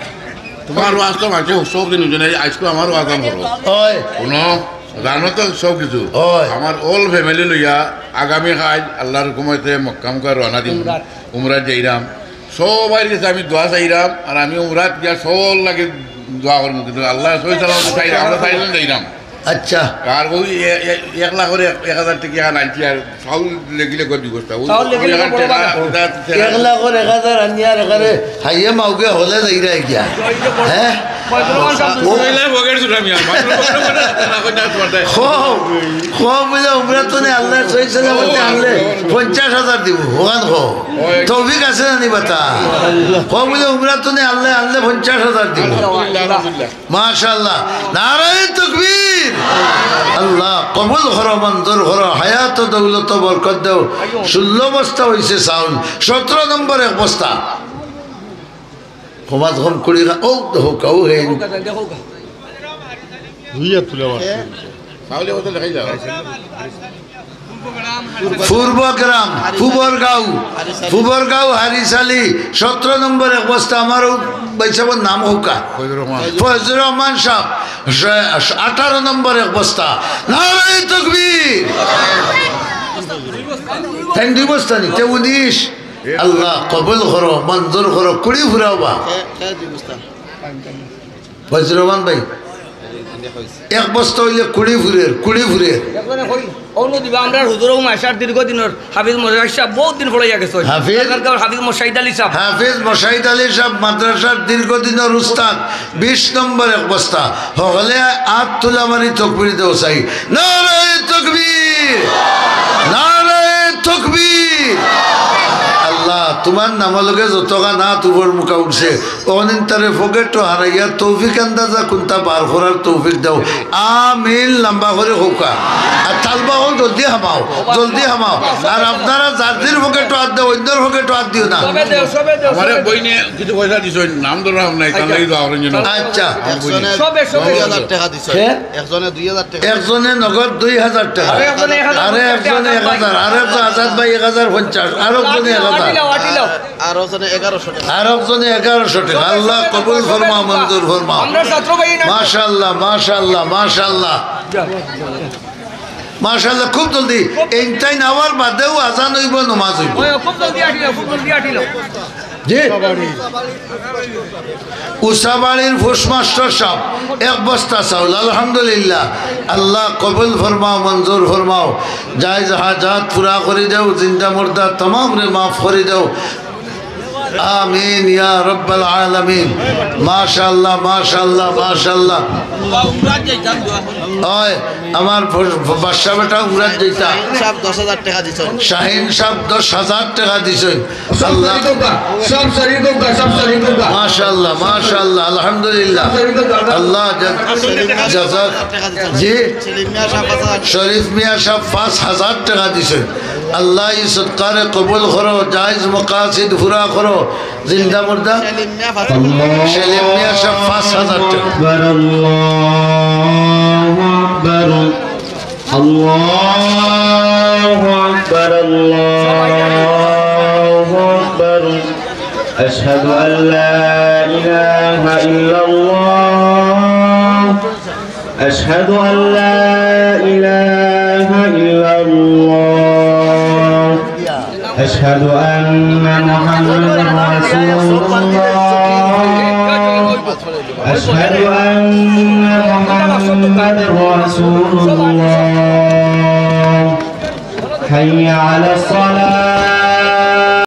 তুমার ওয়াজ তো মানষে সব দিন হুনছে না, আইজকু আমার ওয়াজ আম করো। ওই। হুনো, জানো তো সব কিছু। ওই। আমার all family লইয়া আগামী কাইল আল্লাহর হুকুমতে মক্কা মুখা রওয়ানা দিমু। উমরাত। উমরাত যাইরাম। সবাইর গেছে আমি দোয়া চাইরাম, আর আমি উমরাত গিয়া সবর লাগি দোয়া করমু, কিন্তু আল্লাহ সহি সালামত চাইরা, আমরা চাইরজন যাইরাম। আচ্ছা। আর ওই এ-, এ-, এক লাখর এক, এক হাজার টেকা আনছি, আর চাউল লেগিলে গো ব্যবস্থা। ওই চাউল লেগিলে এক লাখর এক হাজার আনিয়া আর এখানে হাইয়ে মাউগে হলে যাইরা গিয়া। হ্যাঁ? কয় পকেট ছুটা মিয়া, মাত্র পকেট ছুটা না, কই না তোমার তাই? কও, কও বুলে উমরাত তনে আল্লাহ সহি সালামতে আনলে পঞ্চাশ হাজার দিমু, ওখান কও। তৌফিক আছে না নি বাতা? কও বুলে উমরাত তনে আল্লাহ আনলে পঞ্চাশ হাজার দিমু। আলহামদুলিল্লাহ, আলহামদুলিল্লাহ। মাশাআল্লাহ। নারায়ে তাকবীর। আল্লাহ কবুল করো, মঞ্জুর করো, হায়াত ও দৌলত বরকত দেও। ষোলো বস্তা অইছে চাউল, সতেরো নম্বর এক বস্তা। কমাত কম কুড়ি কা-, ও দেখো, কাউ হে। দুইয়া তুলে মারছে। পূর্ব গ্রাম, পূবর গাঁও, পূবর গাঁও হারিশালী, সতেরো নম্বর এক বস্তা, আমার ও ভাইসাবর নাম কউক্কা। ফজলুর রহমান। ফজলুর রহমান সাহেব, সে-, আঠারো নম্বর এক বস্তা। নারায়ে তাকবীর। তাইন দুই বস্তা নি, তে উনিশ। আল্লাহ কবুল করো, মঞ্জুর করো, কুড়ি ফুরাও বা। ফজলুর রহমান ভাই, এক বস্তা অইলে কুড়ি ফুরের, কুড়ি ফুরের। একজনে কই, অউ নদী বা আমরার হুজুরও মাসার দীর্ঘদিনর হাফিজ মোশাহিদ সাহেব, বহুত দিন পড়াইয়া গেছে। হাফিজ? আপনার গাঁওর হাফিজ মোশাহিদ আলী সাহেব। হাফিজ মোশাহিদ আলী সাহেব মাদ্রাসার দীর্ঘদিনর উস্তাদ, বিশ নম্বর এক বস্তা। হকলে আত তুলা মারি তকবীর দেও চাই। নারায়ে তাকবীর! নারায়ে তাকবীর! আল্লাহ, তুমার নামর লগে যতখান আত উপর মুখা উঠছে, অনিন্তরে পকেটো হারাইয়া তৌফিক আন্দাজা কুন্তা বার করার তৌফিক দেও। আমিন। লম্বা করি কউক্কা। আর তালবা অকল জলদি হামাও, জলদি হামাও। আর আপনারা যার যার পকেটো আত দেও, অইন্যর পকেটো আত দিও না। সবে দেও, সবে দেও, আমারে সবে দেও। বইনে কিছু পয়সা দিছইন, নাম ধরলাম না, তার আচ্ছা। লাগি দোয়া করইন যেন। আচ্ছা। একজনে সবে, সবে। দুই হাজার টেকা দিছইন। হে? একজনে দুই হাজার টেকা। একজনে নগদ দুই হাজার টেকা। আরো একজনে এক হাজার। আরো একজনে এক হাজার, আরো একজন আজাদ ভাই এক হাজার পঞ্চাশ, আরো একজনে এক হাজার। আটিলাও, আটিলাও। আরো একজনে এগারোশো টেকা। আরো একজনে এগারোশো টেকা। আল্লাহ কবুল ফরমাও, মঞ্জুর ফরমাও। আমরা ছাত্র ভাই না। মাশাআল্লাহ, মাশাআল্লাহ, মাশাআল্লাহ। মাশাআল্লাহ, খুব জলদি। এইনতাইন আওয়ার বাদেউ আজান অইবো, নমাজ অইবো। ওই, খুব জলদি আটিলাও, খুব জলদি আটিলাও। জি। উষাবাড়ির পোস্টমাস্টার সাহেব, এক বস্তা চাউল, আলহামদুলিল্লাহ। আল্লাহ কবুল ফরমাও, মঞ্জুর ফরমাও। জায়েজ হাজাত পুরা করি দেও, জিন্দা মুর্দা তামামরে মাফ করি দেও। আমিন ইয়া রাব্বাল আলামিন। মাশাআল্লাহ, মাশাআল্লাহ, মাশাআল্লাহ। ওই, আমার বাদশা বেটা উমরাত যাইতা। শাহিন সাহেব দশ হাজার টেকা দিছইন। শাহিন সাহেব দশ হাজার টেকা দিছইন। সব আল্লাহ। শরীক হউক্কা, সব শরীক হউক্কা, সব শরীক হউক্কা। মাশাআল্লাহ, মাশাআল্লাহ, আলহামদুলিল্লাহ। শরীক হউক্কা। আল্লাহ জাজ-, জাজাক-, জি। শরীফ মিয়া সাহেব পাঁচ হাজার টেকা দিছইন। আল্লাহ ই সদকারে কবুল করো, জায়েজ মাকাসিদ পুরা করো। জিন্দা মুর্দা? সেলিম মিয়া পাঁচ হাজার। সেলিম মিয়া সাহেব পাঁচ হাজার টেকা। আকবার, আল্লাহু আকবার। الله أكبر، الله أكبر. أشهد أن لا إله إلا الله. أشهد أن لا إله إلا الله. أشهد أن محمدا رسول الله. أشهد أن محمدا رسول الله. حي على الصلاة.